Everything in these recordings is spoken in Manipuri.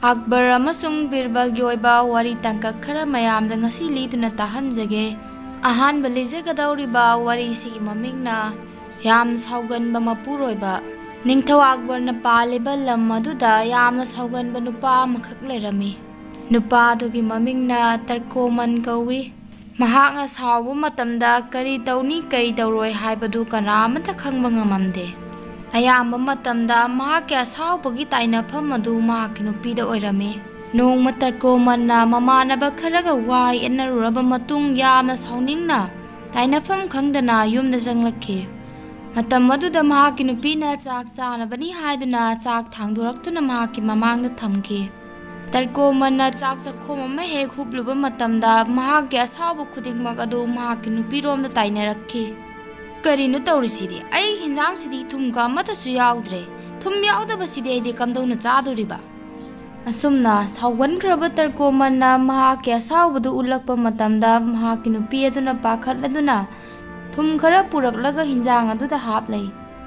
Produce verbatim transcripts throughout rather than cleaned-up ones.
ꯑꯛꯕꯔ ꯑꯃꯁꯨꯡ ꯕꯤꯔꯕꯜꯒꯤ ꯑꯣꯏꯕ ꯋꯥꯔꯤ ꯇꯥꯡꯀꯛ ꯈꯔ ꯃꯌꯥꯝꯗ ꯉꯁꯤ ꯂꯤꯗꯨꯅ ꯇꯥꯍꯟꯖꯒꯦ꯫ ꯑꯍꯥꯟꯕ ꯂꯤꯖꯒꯗꯧꯔꯤꯕ ꯋꯥꯔꯤꯁꯤꯒꯤ ꯃꯃꯤꯡꯅ ꯌꯥꯝꯅ ꯁꯥꯎꯒꯟꯕ ꯃꯄꯨꯔꯣꯏꯕ꯫ ꯅꯤꯡꯊꯧ ꯑꯛꯕꯔꯅ ꯄꯥꯜꯂꯤꯕ ꯂꯝ ꯑꯗꯨꯗ ꯌꯥꯝꯅ ꯁꯥꯎꯒꯟꯕ ꯅꯨꯄꯥ ꯑꯃꯈꯛ ꯂꯩꯔꯝꯃꯤ꯫ ꯅꯨꯄꯥ ꯑꯗꯨꯒꯤ ꯃꯃꯤꯡꯅ ꯇꯔꯀꯣꯃꯟ ꯀꯧꯏ꯫ ꯃꯍꯥꯛꯅ ꯁꯥꯎꯕ ꯃꯇꯝꯗ ꯀꯔꯤ ꯇꯧꯅꯤ, ꯀꯔꯤ ꯇꯧꯔꯣꯏ ꯍꯥꯏꯕꯗꯨ ꯀꯅꯥ ꯑꯃꯠꯇ ꯈꯪꯕ ꯉꯝꯃꯝꯗꯦ꯫ ꯑꯌꯥꯝꯕ ꯃꯇꯝꯗ ꯃꯍꯥꯛꯀꯤ ꯑꯁꯥꯎꯕꯒꯤ ꯇꯥꯏꯅꯐꯝ ꯑꯗꯨ ꯃꯍꯥꯛꯀꯤ ꯅꯨꯄꯤꯗ ꯑꯣꯏꯔꯝꯃꯤ꯫ ꯅꯣꯡꯃ ꯇꯔꯀꯣꯃꯟꯅ ꯃꯃꯥꯟꯅꯕ ꯈꯔꯒ ꯋꯥ ꯌꯦꯠꯅꯔꯨꯔꯕ ꯃꯇꯨꯡ, ꯌꯥꯝꯅ ꯁꯥꯎꯅꯤꯡꯅ ꯇꯥꯏꯅꯐꯝ ꯈꯪꯗꯅ ꯌꯨꯝꯗ ꯆꯪꯂꯛꯈꯤ꯫ ꯃꯇꯝ ꯑꯗꯨꯗ ꯃꯍꯥꯛꯀꯤ ꯅꯨꯄꯤꯅ ꯆꯥꯛ ꯆꯥꯅꯕꯅꯤ ꯍꯥꯏꯗꯨꯅ ꯆꯥꯛ ꯊꯥꯡꯗꯣꯔꯛꯇꯨꯅ ꯃꯍꯥꯛꯀꯤ ꯃꯃꯥꯡꯗ ꯊꯝꯈꯤ꯫ ꯇꯔꯀꯣꯃꯟꯅ ꯆꯥꯛ ꯆꯥꯛꯈꯣꯝ ꯑꯃ ꯍꯦꯛ ꯍꯨꯞꯂꯨꯕ ꯃꯇꯝꯗ, ꯃꯍꯥꯛꯀꯤ ꯑꯁꯥꯎꯕ ꯈꯨꯗꯤꯡꯃꯛ ꯑꯗꯨ ꯃꯍꯥꯛꯀꯤ ꯅꯨꯄꯤꯔꯣꯝꯗ ꯇꯥꯏꯅꯔꯛꯈꯤ꯫ "ꯀꯔꯤꯅꯣ ꯇꯧꯔꯤꯁꯤꯗꯤ? ꯑꯩꯒꯤ ꯍꯤꯟꯖꯥꯡꯁꯤꯗꯤ ꯊꯨꯝꯒ ꯑꯃꯠꯇꯁꯨ ꯌꯥꯎꯗ꯭ꯔꯦ꯫ ꯊꯨꯝ ꯌꯥꯎꯗꯕꯁꯤꯗꯤ ꯑꯩꯗꯤ ꯀꯝꯗꯧꯅ ꯆꯥꯗꯣꯔꯤꯕ?" ꯑꯁꯨꯝꯅ ꯁꯥꯎꯒꯟꯈ꯭ꯔꯕ ꯇꯔꯀꯣꯃꯟꯅ ꯃꯍꯥꯛꯀꯤ ꯑꯁꯥꯎꯕꯗꯨ ꯎꯠꯂꯛꯄ ꯃꯇꯝꯗ, ꯃꯍꯥꯛꯀꯤ ꯅꯨꯄꯤ ꯑꯗꯨꯅ ꯄꯥꯈꯠꯂꯗꯨꯅ ꯊꯨꯝ ꯈꯔ ꯄꯨꯔꯛꯂꯒ ꯍꯤꯟꯖꯥꯡ ꯑꯗꯨꯗ ꯍꯥꯞꯂꯦ꯫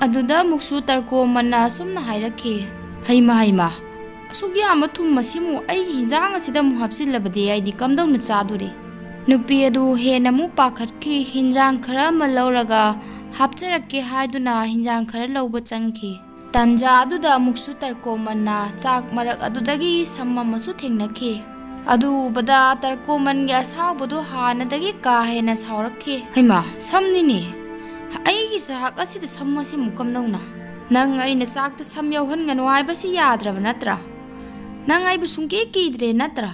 ꯑꯗꯨꯗ ꯑꯃꯨꯛꯁꯨ ꯇꯔꯀꯣꯃꯟꯅ ꯑꯁꯨꯝꯅ ꯍꯥꯏꯔꯛꯈꯤ, "ꯍꯩꯃ, ꯍꯩꯃ, ꯑꯁꯨꯛ ꯌꯥꯝꯕ ꯊꯨꯝ ꯑꯁꯤꯃꯨ ꯑꯩꯒꯤ ꯍꯤꯟꯖꯥꯡ ꯑꯁꯤꯗ ꯑꯃꯨꯛ ꯍꯥꯞꯆꯤꯜꯂꯕꯗꯤ ꯑꯩꯗꯤ ꯀꯝꯗꯧꯅ ꯆꯥꯗꯣꯔꯤ?" ꯅꯨꯄꯤ ꯑꯗꯨ ꯍꯦꯟꯅ ꯑꯃꯨꯛ ꯄꯥꯈꯠꯈꯤ꯫ ꯍꯤꯟꯖꯥꯡ ꯈꯔ ꯑꯃ ꯂꯧꯔꯒ ꯍꯥꯞꯆꯔꯛꯀꯦ ꯍꯥꯏꯗꯨꯅ ꯍꯤꯟꯖꯥꯡ ꯈꯔ ꯂꯧꯕ ꯆꯪꯈꯤ꯫ ꯇꯟꯖꯥ ꯑꯗꯨꯗ ꯑꯃꯨꯛꯁꯨ ꯇꯔꯀꯣꯃꯟꯅ ꯆꯥꯛ ꯃꯔꯛ ꯑꯗꯨꯗꯒꯤ ꯁꯝ ꯑꯃꯁꯨ ꯊꯦꯡꯅꯈꯤ꯫ ꯑꯗꯨ ꯎꯕꯗ ꯇꯔꯀꯣꯃꯟꯒꯤ ꯑꯁꯥꯎꯕꯗꯨ ꯍꯥꯟꯅꯗꯒꯤ ꯀꯥ ꯍꯦꯟꯅ ꯁꯥꯎꯔꯛꯈꯤ꯫ "ꯍꯩꯃꯥ, ꯁꯝꯅꯤꯅꯦ! ꯑꯩꯒꯤ ꯆꯥꯛ ꯑꯁꯤꯗ ꯁꯝ ꯑꯁꯤꯃꯨꯛ ꯀꯝꯗꯧꯅ? ꯅꯪ ꯑꯩꯅ ꯆꯥꯛꯇ ꯁꯝ ꯌꯥꯎꯍꯟꯒꯅꯨ ꯍꯥꯏꯕꯁꯤ ꯌꯥꯗ꯭ꯔꯕ ꯅꯠꯇ꯭ꯔꯥ? ꯅꯪ ꯑꯩꯕꯨ ꯁꯨꯡꯀꯤ ꯀꯤꯗ꯭ꯔꯦ ꯅꯠꯇ꯭ꯔꯥ?"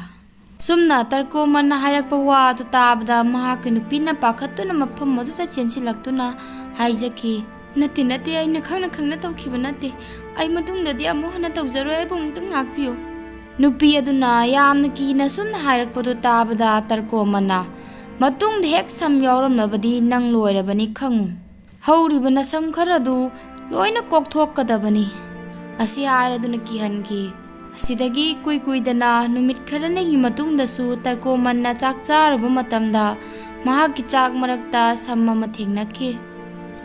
ꯁꯨꯝꯅ ꯇꯔꯀꯣꯃꯟꯅ ꯍꯥꯏꯔꯛꯄ ꯋꯥ ꯑꯗꯨ ꯇꯥꯕꯗ, ꯃꯍꯥꯛꯀꯤ ꯅꯨꯄꯤꯅ ꯄꯥꯈꯠꯇꯨꯅ ꯃꯐꯝ ꯑꯗꯨꯗ ꯆꯦꯟꯁꯤꯜꯂꯛꯇꯨꯅ ꯍꯥꯏꯖꯈꯤ, "ꯅꯠꯇꯦ, ꯅꯠꯇꯦ, ꯑꯩꯅ ꯈꯪꯅ ꯈꯪꯅ ꯇꯧꯈꯤꯕ ꯅꯠꯇꯦ꯫ ꯑꯩ ꯃꯇꯨꯡꯗꯗꯤ ꯑꯃꯨꯛ ꯍꯟꯅ ꯇꯧꯖꯔꯣꯏ꯫ ꯑꯩꯕꯨ ꯑꯃꯨꯛꯇꯪ ꯉꯥꯛꯄꯤꯌꯨ꯫" ꯅꯨꯄꯤ ꯑꯗꯨꯅ ꯌꯥꯝꯅ ꯀꯤꯅ ꯁꯨꯝꯅ ꯍꯥꯏꯔꯛꯄꯗꯨ ꯇꯥꯕꯗ, ꯇꯔꯀꯣꯃꯟꯅ, "ꯃꯇꯨꯡꯗ ꯍꯦꯛ ꯁꯝ ꯌꯥꯎꯔꯝꯂꯕꯗꯤ ꯅꯪ ꯂꯣꯏꯔꯕꯅꯤ ꯈꯪꯉꯨ꯫ ꯍꯧꯔꯤꯕ ꯅꯁꯝ ꯈꯔꯗꯨ ꯂꯣꯏꯅ ꯀꯣꯛꯊꯣꯛꯀꯗꯕꯅꯤ" ꯑꯁꯤ ꯍꯥꯏꯔꯗꯨꯅ ꯀꯤꯍꯟꯈꯤ꯫ ꯑꯁꯤꯗꯒꯤ ꯏꯀꯨꯏ ꯀꯨꯏꯗꯅ ꯅꯨꯃꯤꯠ ꯈꯔꯅꯤꯒꯤ ꯃꯇꯨꯡꯗꯁꯨ ꯇꯔꯀꯣꯃꯟꯅ ꯆꯥꯛ ꯆꯥꯔꯨꯕ ꯃꯇꯝꯗ ꯃꯍꯥꯛꯀꯤ ꯆꯥꯛ ꯃꯔꯛꯇ ꯁꯝ ꯑꯃ ꯊꯦꯡꯅꯈꯤ꯫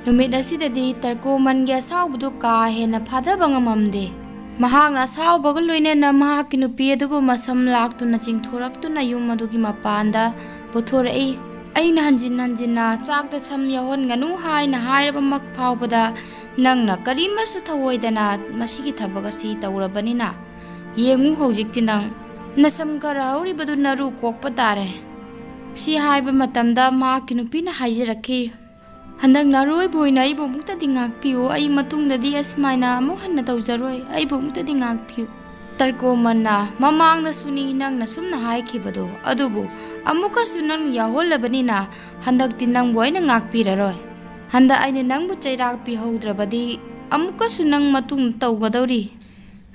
ꯅꯨꯃꯤꯠ ꯑꯁꯤꯗꯗꯤ ꯇꯔꯀꯣꯃꯟꯒꯤ ꯑꯁꯥꯎꯕꯗꯨ ꯀꯥ ꯍꯦꯟꯅ ꯐꯥꯊꯕ ꯉꯝꯃꯝꯗꯦ꯫ ꯃꯍꯥꯛꯅ ꯑꯁꯥꯎꯕꯒ ꯂꯣꯏꯅꯅ ꯃꯍꯥꯛꯀꯤ ꯅꯨꯄꯤ ꯑꯗꯨꯕꯨ ꯃꯁꯝ ꯂꯥꯛꯇꯨꯅ ꯆꯤꯡꯊꯣꯔꯛꯇꯨꯅ ꯌꯨꯝ ꯑꯗꯨꯒꯤ ꯃꯄꯥꯟꯗ ꯄꯨꯊꯣꯔꯛꯏ꯫ "ꯑꯩꯅ ꯍꯟꯖꯤꯟ ꯍꯟꯖꯤꯟꯅ ꯆꯥꯛꯇ ꯁꯝ ꯌꯥꯎꯍꯟꯒꯅꯨ ꯍꯥꯏꯅ ꯍꯥꯏꯔꯕꯃꯛ ꯐꯥꯎꯕꯗ ꯅꯪꯅ ꯀꯔꯤꯃꯁꯨ ꯊꯧꯑꯣꯏꯗꯅ ꯃꯁꯤꯒꯤ ꯊꯕꯛ ꯑꯁꯤ ꯇꯧꯔꯕꯅꯤꯅ, ꯌꯦꯡꯉꯨ, ꯍꯧꯖꯤꯛꯇꯤ ꯅꯪ ꯅꯁꯝ ꯈꯔ ꯍꯧꯔꯤꯕꯗꯨ ꯅꯔꯨ ꯀꯣꯛꯄ ꯇꯥꯔꯦ"꯫ ꯁꯤ ꯍꯥꯏꯕ ꯃꯇꯝꯗ ꯃꯍꯥꯛꯀꯤ ꯅꯨꯄꯤꯅ ꯍꯥꯏꯖꯔꯛꯈꯤ, "ꯍꯟꯗꯛꯅ ꯑꯔꯣꯏꯕ ꯑꯣꯏꯅ ꯑꯩꯕꯨ ꯑꯃꯨꯛꯇꯗꯤ ꯉꯥꯛꯄꯤꯌꯨ, ꯑꯩ ꯃꯇꯨꯡꯗꯗꯤ ꯑꯁꯨꯃꯥꯏꯅ ꯑꯃꯨꯛ ꯍꯟꯅ ꯇꯧꯖꯔꯣꯏ, ꯑꯩꯕꯨ ꯑꯃꯨꯛꯇꯗꯤ ꯉꯥꯛꯄꯤꯌꯨ"꯫ ꯇꯔꯀꯣꯃꯟꯅ, "ꯃꯃꯥꯡꯗꯁꯨꯅꯤ ꯅꯪꯅ ꯁꯨꯝꯅ ꯍꯥꯏꯈꯤꯕꯗꯣ, ꯑꯗꯨꯕꯨ ꯑꯃꯨꯛꯀꯁꯨ ꯅꯪꯅ ꯌꯥꯎꯍꯜꯂꯕꯅꯤꯅ ꯍꯟꯗꯛꯇꯤ ꯅꯪꯕꯨ ꯑꯩꯅ ꯉꯥꯛꯄꯤꯔꯔꯣꯏ꯫ ꯍꯟꯗꯛ ꯑꯩꯅ ꯅꯪꯕꯨ ꯆꯩꯔꯥꯛ ꯄꯤꯍꯧꯗ꯭ꯔꯕꯗꯤ ꯑꯃꯨꯛꯀꯁꯨ ꯅꯪ ꯃꯇꯨꯡ ꯇꯧꯒꯗꯧꯔꯤ"꯫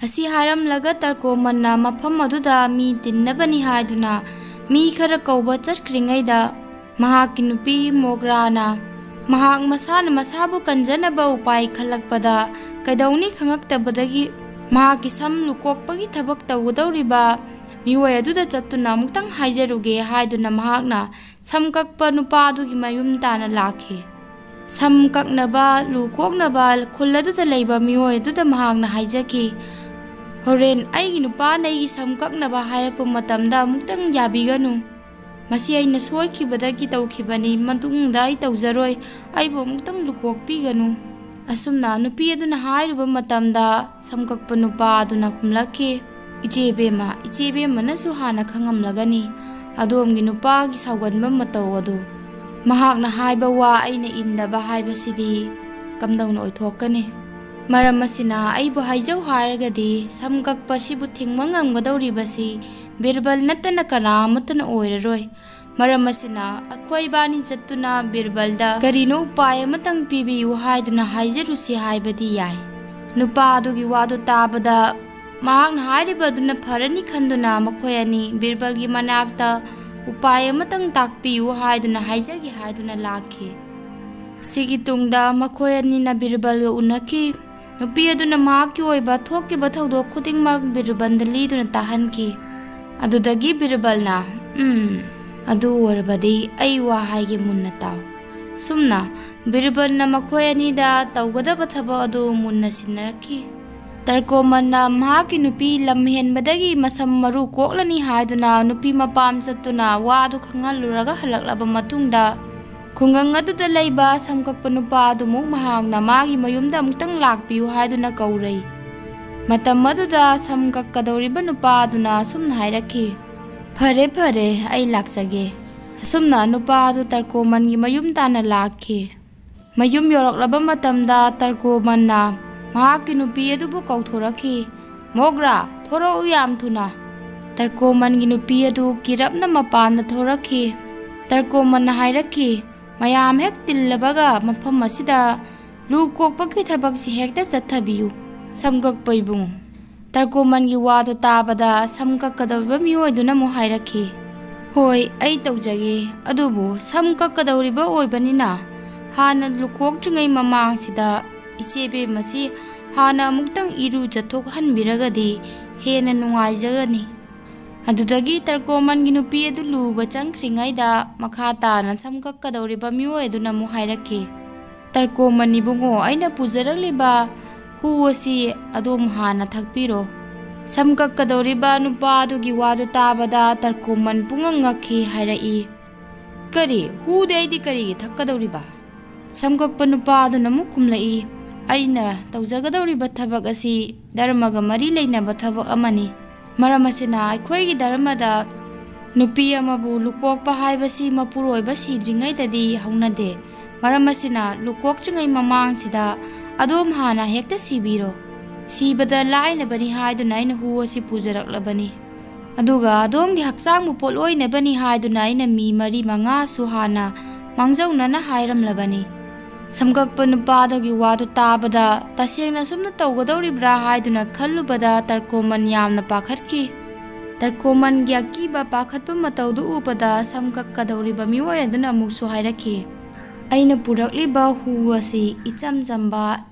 ꯑꯁꯤ ꯍꯥꯏꯔꯝꯂꯒ ꯇꯔꯀꯣꯃꯟꯅ ꯃꯐꯝ ꯑꯗꯨꯗ ꯃꯤ ꯇꯤꯟꯅꯕꯅꯤ ꯍꯥꯏꯗꯨꯅ ꯃꯤ ꯈꯔ ꯀꯧꯕ ꯆꯠꯈ꯭ꯔꯤꯉꯩꯗ, ꯃꯍꯥꯛꯀꯤ ꯅꯨꯄꯤ ꯃꯣꯒ꯭ꯔꯥꯅ ꯃꯍꯥꯛ ꯃꯁꯥꯅ ꯃꯁꯥꯕꯨ ꯀꯟꯖꯅꯕ ꯎꯄꯥꯏ ꯈꯜꯂꯛꯄꯗ, ꯀꯩꯗꯧꯅꯤ ꯈꯪꯉꯛꯇꯕꯗꯒꯤ ꯃꯍꯥꯛꯀꯤ ꯁꯝ ꯂꯨꯀꯣꯛꯄꯒꯤ ꯊꯕꯛ ꯇꯧꯒꯗꯧꯔꯤꯕ ꯃꯤꯑꯣꯏ ꯑꯗꯨꯗ ꯆꯠꯇꯨꯅ ꯑꯃꯨꯛꯇꯪ ꯍꯥꯏꯖꯔꯨꯒꯦ ꯍꯥꯏꯗꯨꯅ ꯃꯍꯥꯛꯅ ꯁꯝ ꯀꯛꯄ ꯅꯨꯄꯥ ꯑꯗꯨꯒꯤ ꯃꯌꯨꯝ ꯇꯥꯟꯅ ꯂꯥꯛꯈꯤ꯫ ꯁꯝ ꯀꯛꯅꯕ, ꯂꯨ ꯀꯣꯛꯅꯕ ꯈꯨꯜ ꯑꯗꯨꯗ ꯂꯩꯕ ꯃꯤꯑꯣꯏ ꯑꯗꯨꯗ ꯃꯍꯥꯛꯅ ꯍꯥꯏꯖꯈꯤ, "ꯍꯣꯔꯦꯟ ꯑꯩꯒꯤ ꯅꯨꯄꯥꯅ ꯑꯩꯒꯤ ꯁꯝ ꯀꯛꯅꯕ ꯍꯥꯏꯔꯛꯄ ꯃꯇꯝꯗ ꯑꯃꯨꯛꯇꯪ ꯌꯥꯕꯤꯒꯅꯨ꯫ ꯃꯁꯤ ꯑꯩꯅ ꯁꯣꯏꯈꯤꯕꯗꯒꯤ ꯇꯧꯈꯤꯕꯅꯤ, ꯃꯇꯨꯡꯗ ꯑꯩ ꯇꯧꯖꯔꯣꯏ, ꯑꯩꯕꯨ ꯑꯃꯨꯛꯇꯪ ꯂꯨꯀꯣꯛꯄꯤꯒꯅꯨ"꯫ ꯑꯁꯨꯝꯅ ꯅꯨꯄꯤ ꯑꯗꯨꯅ ꯍꯥꯏꯔꯨꯕ ꯃꯇꯝꯗ ꯁꯝꯀꯛꯄ ꯅꯨꯄꯥ ꯑꯗꯨꯅ ꯈꯨꯝꯂꯛꯈꯤ, "ꯏꯆꯦ ꯏꯕꯦꯝꯃ, ꯏꯆꯦ ꯏꯕꯦꯝꯃꯅꯁꯨ ꯍꯥꯟꯅ ꯈꯪꯉꯝꯂꯒꯅꯤ ꯑꯗꯣꯝꯒꯤ ꯅꯨꯄꯥꯒꯤ ꯁꯥꯎꯒꯟꯕ ꯃꯇꯧ ꯑꯗꯨ꯫ ꯃꯍꯥꯛꯅ ꯍꯥꯏꯕ ꯋꯥ ꯑꯩꯅ ꯏꯟꯗꯕ ꯍꯥꯏꯕꯁꯤꯗꯤ ꯀꯝꯗꯧꯅ ꯑꯣꯏꯊꯣꯛꯀꯅꯤ? ꯃꯔꯝ ꯑꯁꯤꯅ ꯑꯩꯕꯨ ꯍꯥꯏꯖꯧ ꯍꯥꯏꯔꯒꯗꯤ ꯁꯝ ꯀꯛꯄ ꯑꯁꯤꯕꯨ ꯊꯤꯡꯕ ꯉꯝꯒꯗꯧꯔꯤꯕꯁꯤ ꯕꯤꯔꯕꯜ ꯅꯠꯇꯅ ꯀꯅꯥ ꯑꯃꯠꯇꯅ ꯑꯣꯏꯔꯔꯣꯏ꯫ ꯃꯔꯝ ꯑꯁꯤꯅ ꯑꯩꯈꯣꯏ ꯏꯕꯥꯅꯤ ꯆꯠꯇꯨꯅ ꯕꯤꯔꯕꯜꯗ ꯀꯔꯤꯅꯣ ꯎꯄꯥꯏ ꯑꯃꯇꯪ ꯄꯤꯕꯤꯌꯨ ꯍꯥꯏꯗꯨꯅ ꯍꯥꯏꯖꯔꯨꯁꯤ ꯍꯥꯏꯕꯗꯤ ꯌꯥꯏ"꯫ ꯅꯨꯄꯥ ꯑꯗꯨꯒꯤ ꯋꯥꯗꯨ ꯇꯥꯕꯗ ꯃꯍꯥꯛꯅ ꯍꯥꯏꯔꯤꯕ ꯑꯗꯨꯅ ꯐꯔꯅꯤ ꯈꯟꯗꯨꯅ ꯃꯈꯣꯏ ꯑꯅꯤ ꯕꯤꯔꯕꯜꯒꯤ ꯃꯅꯥꯛꯇ ꯎꯄꯥꯏ ꯑꯃꯇꯪ ꯇꯥꯛꯄꯤꯌꯨ ꯍꯥꯏꯗꯨꯅ ꯍꯥꯏꯖꯒꯦ ꯍꯥꯏꯗꯨꯅ ꯂꯥꯛꯈꯤ꯫ ꯁꯤꯒꯤ ꯇꯨꯡꯗ ꯃꯈꯣꯏ ꯑꯅꯤꯅ ꯕꯤꯔꯕꯜꯒ ꯎꯅꯈꯤ꯫ ꯅꯨꯄꯤ ꯑꯗꯨꯅ ꯃꯍꯥꯛꯀꯤ ꯑꯣꯏꯕ ꯊꯣꯛꯈꯤꯕ ꯊꯧꯗꯣꯛ ꯈꯨꯗꯤꯡꯃꯛ ꯕꯤꯔꯕꯜꯗ ꯂꯤꯗꯨꯅ ꯇꯥꯍꯟꯈꯤ꯫ ꯑꯗꯨꯗꯒꯤ ꯕꯤꯔꯕꯜꯅ, "ꯎꯝ, ꯑꯗꯨ ꯑꯣꯏꯔꯕꯗꯤ ꯑꯩ ꯋꯥ ꯍꯥꯏꯒꯦ, ꯃꯨꯟꯅ ꯇꯥꯎ"꯫ ꯁꯨꯝꯅ ꯕꯤꯔꯕꯜꯅ ꯃꯈꯣꯏ ꯑꯅꯤꯗ ꯇꯧꯒꯗꯕ ꯊꯕꯛ ꯑꯗꯨ ꯃꯨꯟꯅ ꯁꯤꯟꯅꯔꯛꯈꯤ꯫ ꯇꯔꯀꯣꯃꯟꯅ ꯃꯍꯥꯛꯀꯤ ꯅꯨꯄꯤ ꯂꯝ ꯍꯦꯟꯕꯗꯒꯤ ꯃꯁꯝ ꯃꯔꯨ ꯀꯣꯛꯂꯅꯤ ꯍꯥꯏꯗꯨꯅ ꯅꯨꯄꯤ ꯃꯄꯥꯝ ꯆꯠꯇꯨꯅ ꯋꯥꯗꯨ ꯈꯪꯍꯜꯂꯨꯔꯒ ꯍꯜꯂꯛꯂꯕ ꯃꯇꯨꯡꯗ, ꯈꯨꯡꯒꯪ ꯑꯗꯨꯗ ꯂꯩꯕ ꯁꯝ ꯀꯛꯄ ꯅꯨꯄꯥ ꯑꯗꯨꯃꯨꯛ ꯃꯍꯥꯛꯅ ꯃꯥꯒꯤ ꯃꯌꯨꯝꯗ ꯑꯃꯨꯛꯇꯪ ꯂꯥꯛꯄꯤꯌꯨ ꯍꯥꯏꯗꯨꯅ ꯀꯧꯔꯩ꯫ ꯃꯇꯝ ꯑꯗꯨꯗ ꯁꯝ ꯀꯛꯀꯗꯧꯔꯤꯕ ꯅꯨꯄꯥ ꯑꯗꯨꯅ ꯑꯁꯨꯝꯅ ꯍꯥꯏꯔꯛꯈꯤ, "ꯐꯔꯦ, ꯐꯔꯦ, ꯑꯩ ꯂꯥꯛꯆꯒꯦ"꯫ ꯑꯁꯨꯝꯅ ꯅꯨꯄꯥ ꯑꯗꯨ ꯇꯔꯀꯣꯃꯟꯒꯤ ꯃꯌꯨꯝ ꯇꯥꯟꯅ ꯂꯥꯛꯈꯤ꯫ ꯃꯌꯨꯝ ꯌꯧꯔꯛꯂꯕ ꯃꯇꯝꯗ ꯇꯔꯀꯣꯃꯟꯅ ꯃꯍꯥꯛꯀꯤ ꯅꯨꯄꯤ ꯑꯗꯨꯕꯨ ꯀꯧꯊꯣꯔꯛꯈꯤ, "ꯃꯣꯒ꯭ꯔꯥ, ꯊꯣꯔꯛꯎ ꯌꯥꯝ ꯊꯨꯅ"꯫ ꯇꯔꯀꯣꯃꯟꯒꯤ ꯅꯨꯄꯤ ꯑꯗꯨ ꯀꯤꯔꯞꯅ ꯃꯄꯥꯟꯗ ꯊꯣꯔꯛꯈꯤ꯫ ꯇꯔꯀꯣꯃꯟꯅ ꯍꯥꯏꯔꯛꯈꯤ, "ꯃꯌꯥꯝ ꯍꯦꯛ ꯇꯤꯜꯂꯕꯒ ꯃꯐꯝ ꯑꯁꯤꯗ ꯂꯨ ꯀꯣꯛꯄꯒꯤ ꯊꯕꯛꯁꯤ ꯍꯦꯛꯇ ꯆꯠꯊꯕꯤꯌꯨ, ꯁꯝ ꯀꯛꯄ ꯏꯕꯨꯡꯉꯣ"꯫ ꯇꯔꯀꯣꯃꯟꯒꯤ ꯋꯥꯗꯨ ꯇꯥꯕꯗ ꯁꯝ ꯀꯛꯀꯗꯧꯔꯤꯕ ꯃꯤꯑꯣꯏꯗꯨꯅ ꯑꯃꯨꯛ ꯍꯥꯏꯔꯛꯈꯤ, "ꯍꯣꯏ, ꯑꯩ ꯇꯧꯖꯒꯦ, ꯑꯗꯨꯕꯨ ꯁꯝ ꯀꯛꯀꯗꯧꯔꯤꯕ ꯑꯣꯏꯕꯅꯤꯅ ꯍꯥꯟꯅ ꯂꯨꯀꯣꯛꯇ꯭ꯔꯤꯉꯩ ꯃꯃꯥꯡꯁꯤꯗ ꯏꯆꯦ ꯕꯦꯝꯃꯁꯤ ꯍꯥꯟꯅ ꯑꯃꯨꯛꯇꯪ ꯏꯔꯨꯖꯊꯣꯛꯍꯟꯕꯤꯔꯒꯗꯤ ꯍꯦꯟꯅ ꯅꯨꯡꯉꯥꯏꯖꯒꯅꯤ"꯫ ꯑꯗꯨꯗꯒꯤ ꯇꯔꯀꯣꯃꯟꯒꯤ ꯅꯨꯄꯤ ꯑꯗꯨ ꯂꯨꯕ ꯆꯪꯈ꯭ꯔꯤꯉꯩꯗ ꯃꯈꯥ ꯇꯥꯅ ꯁꯝ ꯀꯛꯀꯗꯧꯔꯤꯕ ꯃꯤꯑꯣꯏ ꯑꯗꯨꯅ ꯑꯃꯨꯛ ꯍꯥꯏꯔꯛꯈꯤ, "ꯇꯔꯀꯣꯃꯟ ꯏꯕꯨꯡꯉꯣ, ꯑꯩꯅ ꯄꯨꯖꯔꯛꯂꯤꯕ ꯍꯨ ꯑꯁꯤ ꯑꯗꯣꯝ ꯍꯥꯟꯅ ꯊꯛꯄꯤꯔꯣ"꯫ ꯁꯝ ꯀꯛꯀꯗꯧꯔꯤꯕ ꯅꯨꯄꯥ ꯑꯗꯨꯒꯤ ꯋꯥꯗꯨ ꯇꯥꯕꯗ ꯇꯔꯀꯣꯃꯟ ꯄꯨꯡꯉꯛ ꯉꯛꯈꯤ ꯍꯥꯏꯔꯛꯏ, "ꯀꯔꯤ? ꯍꯨꯗꯤ ꯑꯩꯗꯤ ꯀꯔꯤꯒꯤ ꯊꯛꯀꯗꯧꯔꯤꯕ?" ꯁꯝ ꯀꯛꯄ ꯅꯨꯄꯥ ꯑꯗꯨꯅ ꯑꯃꯨꯛ ꯈꯨꯝꯂꯛꯏ, "ꯑꯩꯅ ꯇꯧꯖꯒꯗꯧꯔꯤꯕ ꯊꯕꯛ ꯑꯁꯤ ꯙꯔꯃꯒ ꯃꯔꯤ ꯂꯩꯅꯕ ꯊꯕꯛ ꯑꯃꯅꯤ꯫ ꯃꯔꯝ ꯑꯁꯤꯅ ꯑꯩꯈꯣꯏꯒꯤ ꯙꯔꯃꯗ ꯅꯨꯄꯤ ꯑꯃꯕꯨ ꯂꯨꯀꯣꯛꯄ ꯍꯥꯏꯕꯁꯤ ꯃꯄꯨꯔꯣꯏꯕ ꯁꯤꯗ꯭ꯔꯤꯉꯩꯗꯗꯤ ꯍꯧꯅꯗꯦ꯫ ꯃꯔꯝ ꯑꯁꯤꯅ ꯂꯨꯀꯣꯛꯇ꯭ꯔꯤꯉꯩ ꯃꯃꯥꯡꯁꯤꯗ ꯑꯗꯣꯝ ꯍꯥꯟꯅ ꯍꯦꯛꯇ ꯁꯤꯕꯤꯔꯣ꯫ ꯁꯤꯕꯗ ꯂꯥꯏꯅꯕꯅꯤ ꯍꯥꯏꯗꯨꯅ ꯑꯩꯅ ꯍꯨ ꯑꯁꯤ ꯄꯨꯖꯔꯛꯂꯕꯅꯤ꯫ ꯑꯗꯨꯒ ꯑꯗꯣꯝꯒꯤ ꯍꯛꯆꯥꯡꯕꯨ ꯄꯣꯠꯂꯣꯏꯅꯕꯅꯤ ꯍꯥꯏꯗꯨꯅ ꯑꯩꯅ ꯃꯤ ꯃꯔꯤ ꯃꯉꯥꯁꯨ ꯍꯥꯟꯅ ꯃꯥꯡꯖꯧꯅꯅ ꯍꯥꯏꯔꯝꯂꯕꯅꯤ"꯫ ꯁꯝꯀꯛꯄ ꯅꯨꯄꯥꯗꯨꯒꯤ ꯋꯥꯗꯨ ꯇꯥꯕꯗ, "ꯇꯁꯦꯡꯅ ꯑꯁꯨꯝꯅ ꯇꯧꯒꯗꯧꯔꯤꯕ꯭ꯔꯥ?" ꯍꯥꯏꯗꯨꯅ ꯈꯜꯂꯨꯕꯗ ꯇꯔꯀꯣꯃꯟ ꯌꯥꯝꯅ ꯄꯥꯈꯠꯈꯤ꯫ ꯇꯔꯀꯣꯃꯟꯒꯤ ꯑꯀꯤꯕ ꯄꯥꯈꯠꯄ ꯃꯇꯧꯗꯨ ꯎꯕꯗ ꯁꯝ ꯀꯛꯀꯗꯧꯔꯤꯕ ꯃꯤꯑꯣꯏ ꯑꯗꯨꯅ ꯑꯃꯨꯛꯁꯨ ꯍꯥꯏꯔꯛꯈꯤ, "ꯑꯩꯅ ꯄꯨꯔꯛꯂꯤꯕ ꯍꯨ ꯑꯁꯤ ꯏꯆꯝ ꯆꯝꯕ,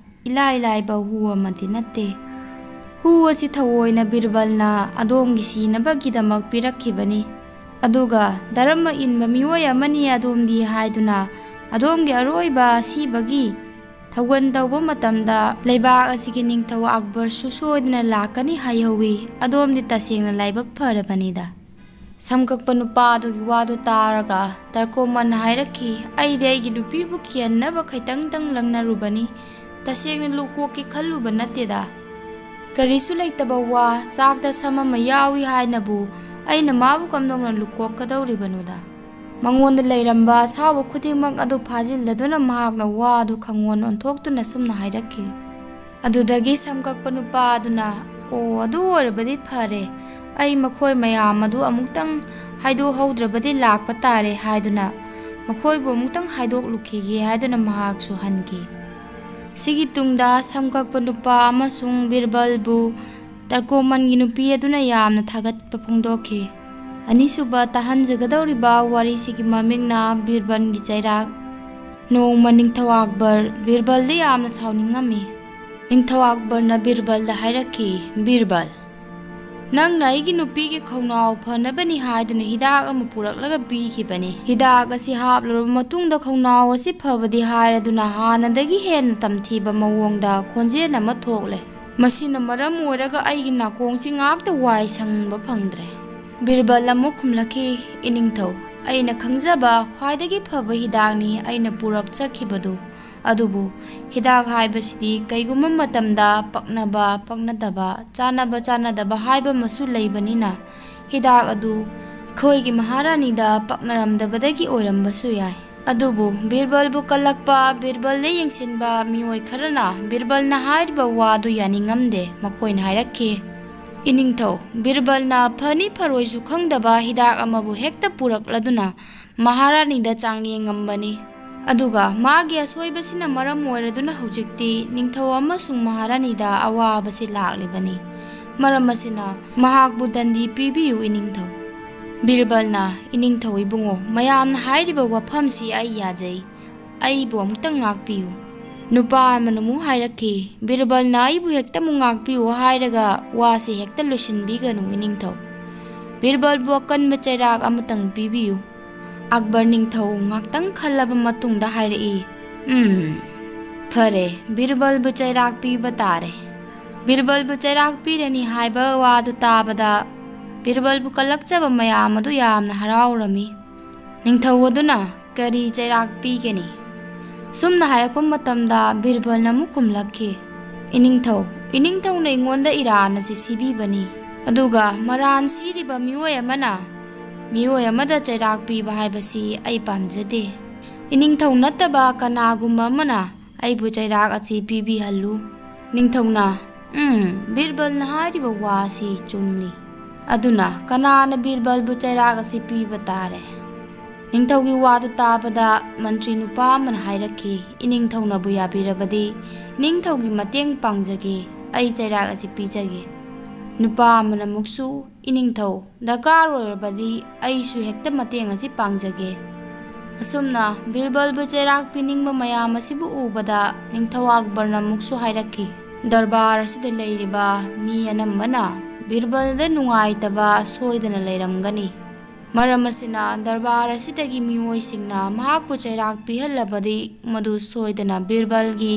ꯏꯂꯥꯏ ꯂꯥꯏꯕ ꯍꯨ ꯑꯃꯗꯤ ꯅꯠꯇꯦ꯫ ꯍꯨ ꯑꯁꯤ ꯊꯑꯣꯏꯅ ꯕꯤꯔꯕꯜꯅ ꯑꯗꯣꯝꯒꯤ ꯁꯤꯅꯕꯒꯤꯗꯃꯛ ꯄꯤꯔꯛꯈꯤꯕꯅꯤ꯫ ꯑꯗꯨꯒ ꯙꯔꯃ ꯏꯟꯕ ꯃꯤꯑꯣꯏ ꯑꯃꯅꯤ ꯑꯗꯣꯝꯗꯤ ꯍꯥꯏꯗꯨꯅ ꯑꯗꯣꯝꯒꯤ ꯑꯔꯣꯏꯕ ꯑꯁꯤꯕꯒꯤ ꯊꯧꯒꯜ ꯇꯧꯕ ꯃꯇꯝꯗ ꯂꯩꯕꯥꯛ ꯑꯁꯤꯒꯤ ꯅꯤꯡꯊꯧ ꯑꯛꯕꯔꯁꯨ ꯁꯣꯏꯗꯅ ꯂꯥꯛꯀꯅꯤ ꯍꯥꯏꯍꯧꯋꯤ꯫ ꯑꯗꯣꯝꯗꯤ ꯇꯁꯦꯡꯅ ꯂꯥꯏꯕꯛ ꯐꯔꯕꯅꯤꯗ꯫ ꯁꯝꯀꯛꯄ ꯅꯨꯄꯥ ꯑꯗꯨꯒꯤ ꯋꯥꯗꯨ ꯇꯥꯔꯒ ꯇꯔꯀꯣꯃꯟꯅ ꯍꯥꯏꯔꯛꯈꯤ, "ꯑꯩꯗꯤ ꯑꯩꯒꯤ ꯅꯨꯄꯤꯕꯨ ꯈꯦꯟꯅꯕ ꯈꯤꯇꯪꯗꯪ ꯂꯪꯅꯔꯨꯕꯅꯤ꯫ ꯇꯁꯦꯡꯅ ꯂꯨꯀꯣꯛꯀꯦ ꯈꯜꯂꯨꯕ ꯅꯠꯇꯦꯗ꯫ ꯀꯔꯤꯁꯨ ꯂꯩꯇꯕ ꯋꯥ, ꯆꯥꯛꯇ ꯁꯝ ꯑꯃ ꯌꯥꯎꯏ ꯍꯥꯏꯅꯕꯨ ꯑꯩꯅ ꯃꯥꯕꯨ ꯀꯝꯗꯧꯅ ꯂꯨꯀꯣꯛꯀꯗꯧꯔꯤꯕꯅꯣꯗ?" ꯃꯉꯣꯟꯗ ꯂꯩꯔꯝꯕ ꯑꯁꯥꯎꯕ ꯈꯨꯗꯤꯡꯃꯛ ꯑꯗꯨ ꯐꯥꯖꯤꯜꯂꯗꯨꯅ ꯃꯍꯥꯛꯅ ꯋꯥ ꯑꯗꯨ ꯈꯪꯉꯣꯟ ꯑꯣꯟꯊꯣꯛꯇꯨꯅ ꯁꯨꯝꯅ ꯍꯥꯏꯔꯛꯈꯤ꯫ ꯑꯗꯨꯗꯒꯤ ꯁꯝꯀꯛꯄ ꯅꯨꯄꯥ ꯑꯗꯨꯅ, "ꯑꯣ, ꯑꯗꯨ ꯑꯣꯏꯔꯕꯗꯤ ꯐꯔꯦ꯫ ꯑꯩ ꯃꯈꯣꯏ ꯃꯌꯥꯝ ꯑꯗꯨ ꯑꯃꯨꯛꯇꯪ ꯍꯥꯏꯗꯣꯛꯍꯧꯗ꯭ꯔꯕꯗꯤ ꯂꯥꯛꯄ ꯇꯥꯔꯦ" ꯍꯥꯏꯗꯨꯅ ꯃꯈꯣꯏꯕꯨ ꯑꯃꯨꯛꯇꯪ ꯍꯥꯏꯗꯣꯛꯂꯨꯈꯤꯒꯦ ꯍꯥꯏꯗꯨꯅ ꯃꯍꯥꯛꯁꯨ ꯍꯟꯈꯤ꯫ ꯁꯤꯒꯤ ꯇꯨꯡꯗ ꯁꯝꯀꯛꯄ ꯅꯨꯄꯥ ꯑꯃꯁꯨꯡ ꯕꯤꯔꯕꯜꯕꯨ ꯇꯔꯀꯣꯃꯟꯒꯤ ꯅꯨꯄꯤ ꯑꯗꯨꯅ ꯌꯥꯝꯅ ꯊꯥꯒꯠꯄ ꯐꯣꯡꯗꯣꯛꯈꯤ꯫ ꯑꯅꯤꯁꯨꯕ ꯇꯥꯍꯟꯖꯒꯗꯧꯔꯤꯕ ꯋꯥꯔꯤꯁꯤꯒꯤ ꯃꯃꯤꯡꯅ ꯕꯤꯔꯕꯜꯒꯤ ꯆꯩꯔꯥꯛ꯫ ꯅꯣꯡꯃ ꯅꯤꯡꯊꯧ ꯑꯛꯕꯔ ꯕꯤꯔꯕꯜꯗ ꯌꯥꯝꯅ ꯁꯥꯎꯅꯤꯡꯉꯝꯃꯤ꯫ ꯅꯤꯡꯊꯧ ꯑꯛꯕꯔꯅ ꯕꯤꯔꯕꯜꯗ ꯍꯥꯏꯔꯛꯈꯤ, "ꯕꯤꯔꯕꯜ, ꯅꯪꯅ ꯑꯩꯒꯤ ꯅꯨꯄꯤꯒꯤ ꯈꯧꯅꯥꯎ ꯐꯅꯕꯅꯤ ꯍꯥꯏꯗꯨꯅ ꯍꯤꯗꯥꯛ ꯑꯃ ꯄꯨꯔꯛꯂꯒ ꯄꯤꯈꯤꯕꯅꯤ꯫ ꯍꯤꯗꯥꯛ ꯑꯁꯤ ꯍꯥꯞꯂꯨꯔꯕ ꯃꯇꯨꯡꯗ ꯈꯧꯅꯥꯎ ꯑꯁꯤ ꯐꯕꯗꯤ ꯍꯥꯏꯔꯗꯨꯅ ꯍꯥꯟꯅꯗꯒꯤ ꯍꯦꯟꯅ ꯇꯝꯊꯤꯕ ꯃꯑꯣꯡꯗ ꯈꯣꯟꯖꯦꯜ ꯑꯃ ꯊꯣꯛꯂꯦ꯫ ꯃꯁꯤꯅ ꯃꯔꯝ ꯑꯣꯏꯔꯒ ꯑꯩꯒꯤ ꯅꯥꯀꯣꯡꯁꯤ ꯉꯥꯛꯇ ꯋꯥꯏ ꯁꯪꯕ ꯐꯪꯗ꯭ꯔꯦ꯫" ꯕꯤꯔꯕꯜ ꯑꯃꯨꯛ ꯈꯨꯝꯂꯛꯈꯤ, "ꯏꯅꯤꯡꯊꯧ, ꯑꯩꯅ ꯈꯪꯖꯕ ꯈ꯭ꯋꯥꯏꯗꯒꯤ ꯐꯕ ꯍꯤꯗꯥꯛꯅꯤ ꯑꯩꯅ ꯄꯨꯔꯛꯆꯈꯤꯕꯗꯨ꯫ ꯑꯗꯨꯕꯨ ꯍꯤꯗꯥꯛ ꯍꯥꯏꯕꯁꯤꯗꯤ ꯀꯩꯒꯨꯝꯕ ꯃꯇꯝꯗ ꯄꯛꯅꯕ, ꯄꯛꯅꯗꯕ, ꯆꯥꯅꯕ, ꯆꯥꯅꯗꯕ ꯍꯥꯏꯕ ꯑꯃꯁꯨ ꯂꯩꯕꯅꯤꯅ, ꯍꯤꯗꯥꯛ ꯑꯗꯨ ꯑꯩꯈꯣꯏꯒꯤ ꯃꯍꯥꯔꯥꯅꯤꯗ ꯄꯛꯅꯔꯝꯗꯕꯗꯒꯤ ꯑꯣꯏꯔꯝꯕꯁꯨ ꯌꯥꯏ꯫" ꯑꯗꯨꯕꯨ ꯕꯤꯔꯕꯜꯕꯨ ꯀꯜꯂꯛꯄ, ꯕꯤꯔꯕꯜꯗ ꯌꯦꯡꯁꯤꯟꯕ ꯃꯤꯑꯣꯏ ꯈꯔꯅ ꯕꯤꯔꯕꯜꯅ ꯍꯥꯏꯔꯤꯕ ꯋꯥꯗꯨ ꯌꯥꯅꯤꯡꯉꯝꯗꯦ꯫ ꯃꯈꯣꯏꯅ ꯍꯥꯏꯔꯛꯈꯤ, "ꯏꯅꯤꯡꯊꯧ, ꯕꯤꯔꯕꯜꯅ ꯐꯅꯤ ꯐꯔꯣꯏꯁꯨ ꯈꯪꯗꯕ ꯍꯤꯗꯥꯛ ꯑꯃꯕꯨ ꯍꯦꯛꯇ ꯄꯨꯔꯛꯂꯗꯨꯅ ꯃꯍꯥꯔꯥꯅꯤꯗ ꯆꯥꯡꯌꯦꯡꯉꯝꯕꯅꯤ꯫ ꯑꯗꯨꯒ ꯃꯥꯒꯤ ꯑꯁꯣꯏꯕꯁꯤꯅ ꯃꯔꯝ ꯑꯣꯏꯔꯗꯨꯅ ꯍꯧꯖꯤꯛꯇꯤ ꯅꯤꯡꯊꯧ ꯑꯃꯁꯨꯡ ꯃꯍꯥꯔꯥꯅꯤꯗ ꯑꯋꯥꯕꯁꯤ ꯂꯥꯛꯂꯤꯕꯅꯤ꯫ ꯃꯔꯝ ꯑꯁꯤꯅ ꯃꯍꯥꯛꯄꯨ ꯗꯟꯗꯤ ꯄꯤꯕꯤꯌꯨ, ꯏꯅꯤꯡꯊꯧ꯫" ꯕꯤꯔꯕꯜꯅ, "ꯏꯅꯤꯡꯊꯧ ꯏꯕꯨꯡꯉꯣ, ꯃꯌꯥꯝꯅ ꯍꯥꯏꯔꯤꯕ ꯋꯥꯐꯝꯁꯤ ꯑꯩ ꯌꯥꯖꯩ꯫ ꯑꯩꯕꯨ ꯑꯃꯨꯛꯇꯪ ꯉꯥꯛꯄꯤꯌꯨ꯫" ꯅꯨꯄꯥ ꯑꯃꯅ ꯑꯃꯨꯛ ꯍꯥꯏꯔꯛꯈꯤ, "ꯕꯤꯔꯕꯜꯅ ꯑꯩꯕꯨ ꯍꯦꯛꯇ ꯑꯃꯨꯛ ꯉꯥꯛꯄꯤꯌꯨ ꯍꯥꯏꯔꯒ ꯋꯥꯁꯤ ꯍꯦꯛꯇ ꯂꯣꯏꯁꯤꯟꯕꯤꯒꯅꯨ, ꯏꯅꯤꯡꯊꯧ꯫ ꯕꯤꯔꯕꯜꯕꯨ ꯑꯀꯟꯕ ꯆꯩꯔꯥꯛ ꯑꯃꯇꯪ ꯄꯤꯕꯤꯌꯨ꯫" ꯑꯛꯕꯔ ꯅꯤꯡꯊꯧ ꯉꯥꯛꯇꯪ ꯈꯜꯂꯕ ꯃꯇꯨꯡꯗ ꯍꯥꯏꯔꯛꯏ, "ꯎꯝ, ꯐꯔꯦ, ꯕꯤꯔꯕꯜꯕꯨ ꯆꯩꯔꯥꯛ ꯄꯤꯕ ꯇꯥꯔꯦ꯫ ꯕꯤꯔꯕꯜꯕꯨ ꯆꯩꯔꯥꯛ ꯄꯤꯔꯅꯤ ꯍꯥꯏꯕ ꯋꯥꯗꯨ ꯇꯥꯕꯗ ꯕꯤꯔꯕꯜꯕꯨ ꯀꯜꯂꯛꯆꯕ ꯃꯌꯥꯝ ꯑꯗꯨ ꯌꯥꯝꯅ ꯍꯔꯥꯎꯔꯝꯃꯤ꯫ ꯅꯤꯡꯊꯧ ꯑꯗꯨꯅ ꯀꯔꯤ ꯆꯩꯔꯥꯛ ꯄꯤꯒꯅꯤ? ꯁꯨꯝꯅ ꯍꯥꯏꯔꯛꯄ ꯃꯇꯝꯗ ꯕꯤꯔꯕꯜꯅ ꯑꯃꯨꯛ ꯈꯨꯝꯂꯛꯈꯤ, "ꯏꯅꯤꯡꯊꯧ, ꯏꯅꯤꯡꯊꯧꯅ ꯑꯩꯉꯣꯟꯗ ꯏꯔꯥꯟ ꯑꯁꯤ ꯁꯤꯕꯤꯕꯅꯤ꯫ ꯑꯗꯨꯒ ꯃꯔꯥꯟ ꯁꯤꯔꯤꯕ ꯃꯤꯑꯣꯏ ꯑꯃꯅ ꯃꯤꯑꯣꯏ ꯑꯃꯗ ꯆꯩꯔꯥꯛ ꯄꯤꯕ ꯍꯥꯏꯕꯁꯤ ꯑꯩ ꯄꯥꯝꯖꯗꯦ꯫ ꯏꯅꯤꯡꯊꯧ ꯅꯠꯇꯕ ꯀꯅꯥꯒꯨꯝꯕ ꯑꯃꯅ ꯑꯩꯕꯨ ꯆꯩꯔꯥꯛ ꯑꯁꯤ ꯄꯤꯕꯤꯍꯜꯂꯨ꯫" ꯅꯤꯡꯊꯧꯅ, "ꯎꯝ, ꯕꯤꯔꯕꯜꯅ ꯍꯥꯏꯔꯤꯕ ꯋꯥ ꯑꯁꯤ ꯆꯨꯝꯂꯤ꯫ ꯑꯗꯨꯅ ꯀꯅꯥꯅ ꯕꯤꯔꯕꯜꯕꯨ ꯆꯩꯔꯥꯛ ꯑꯁꯤ ꯄꯤꯕ ꯇꯥꯔꯦ?" ꯅꯤꯡꯊꯧꯒꯤ ꯋꯥꯗꯨ ꯇꯥꯕꯗ ꯃꯟꯇ꯭ꯔꯤ ꯅꯨꯄꯥ ꯑꯃꯅ ꯍꯥꯏꯔꯛꯈꯤ, "ꯏꯅꯤꯡꯊꯧꯅꯕꯨ ꯌꯥꯕꯤꯔꯕꯗꯤ ꯏꯅꯤꯡꯊꯧꯒꯤ ꯃꯇꯦꯡ ꯄꯥꯡꯖꯒꯦ, ꯑꯩ ꯆꯩꯔꯥꯛ ꯑꯁꯤ ꯄꯤꯖꯒꯦ꯫" ꯅꯨꯄꯥ ꯑꯃꯅ ꯑꯃꯨꯛꯁꯨ, "ꯏꯅꯤꯡꯊꯧ, ꯗꯔꯀꯥꯔ ꯑꯣꯏꯔꯕꯗꯤ ꯑꯩꯁꯨ ꯍꯦꯛꯇ ꯃꯇꯦꯡ ꯑꯁꯤ ꯄꯥꯡꯖꯒꯦ꯫" ꯑꯁꯨꯝꯅ ꯕꯤꯔꯕꯜꯕꯨ ꯆꯩꯔꯥꯛ ꯄꯤꯅꯤꯡꯕ ꯃꯌꯥꯝ ꯑꯁꯤꯕꯨ ꯎꯕꯗ ꯅꯤꯡꯊꯧ ꯑꯛꯕꯔꯅ ꯑꯃꯨꯛꯁꯨ ꯍꯥꯏꯔꯛꯈꯤ, "ꯗꯔꯕꯥꯔ ꯑꯁꯤꯗ ꯂꯩꯔꯤꯕ ꯃꯤ ꯑꯅꯝꯕꯅ ꯕꯤꯔꯕꯜꯗ ꯅꯨꯡꯉꯥꯏꯇꯕ ꯁꯣꯏꯗꯅ ꯂꯩꯔꯝꯒꯅꯤ꯫ ꯃꯔꯝ ꯑꯁꯤꯅ ꯗꯔꯕꯥꯔ ꯑꯁꯤꯗꯒꯤ ꯃꯤꯑꯣꯏꯁꯤꯡꯅ ꯃꯍꯥꯛꯄꯨ ꯆꯩꯔꯥꯛ ꯄꯤꯍꯜꯂꯕꯗꯤ ꯃꯗꯨ ꯁꯣꯏꯗꯅ ꯕꯤꯔꯕꯜꯒꯤ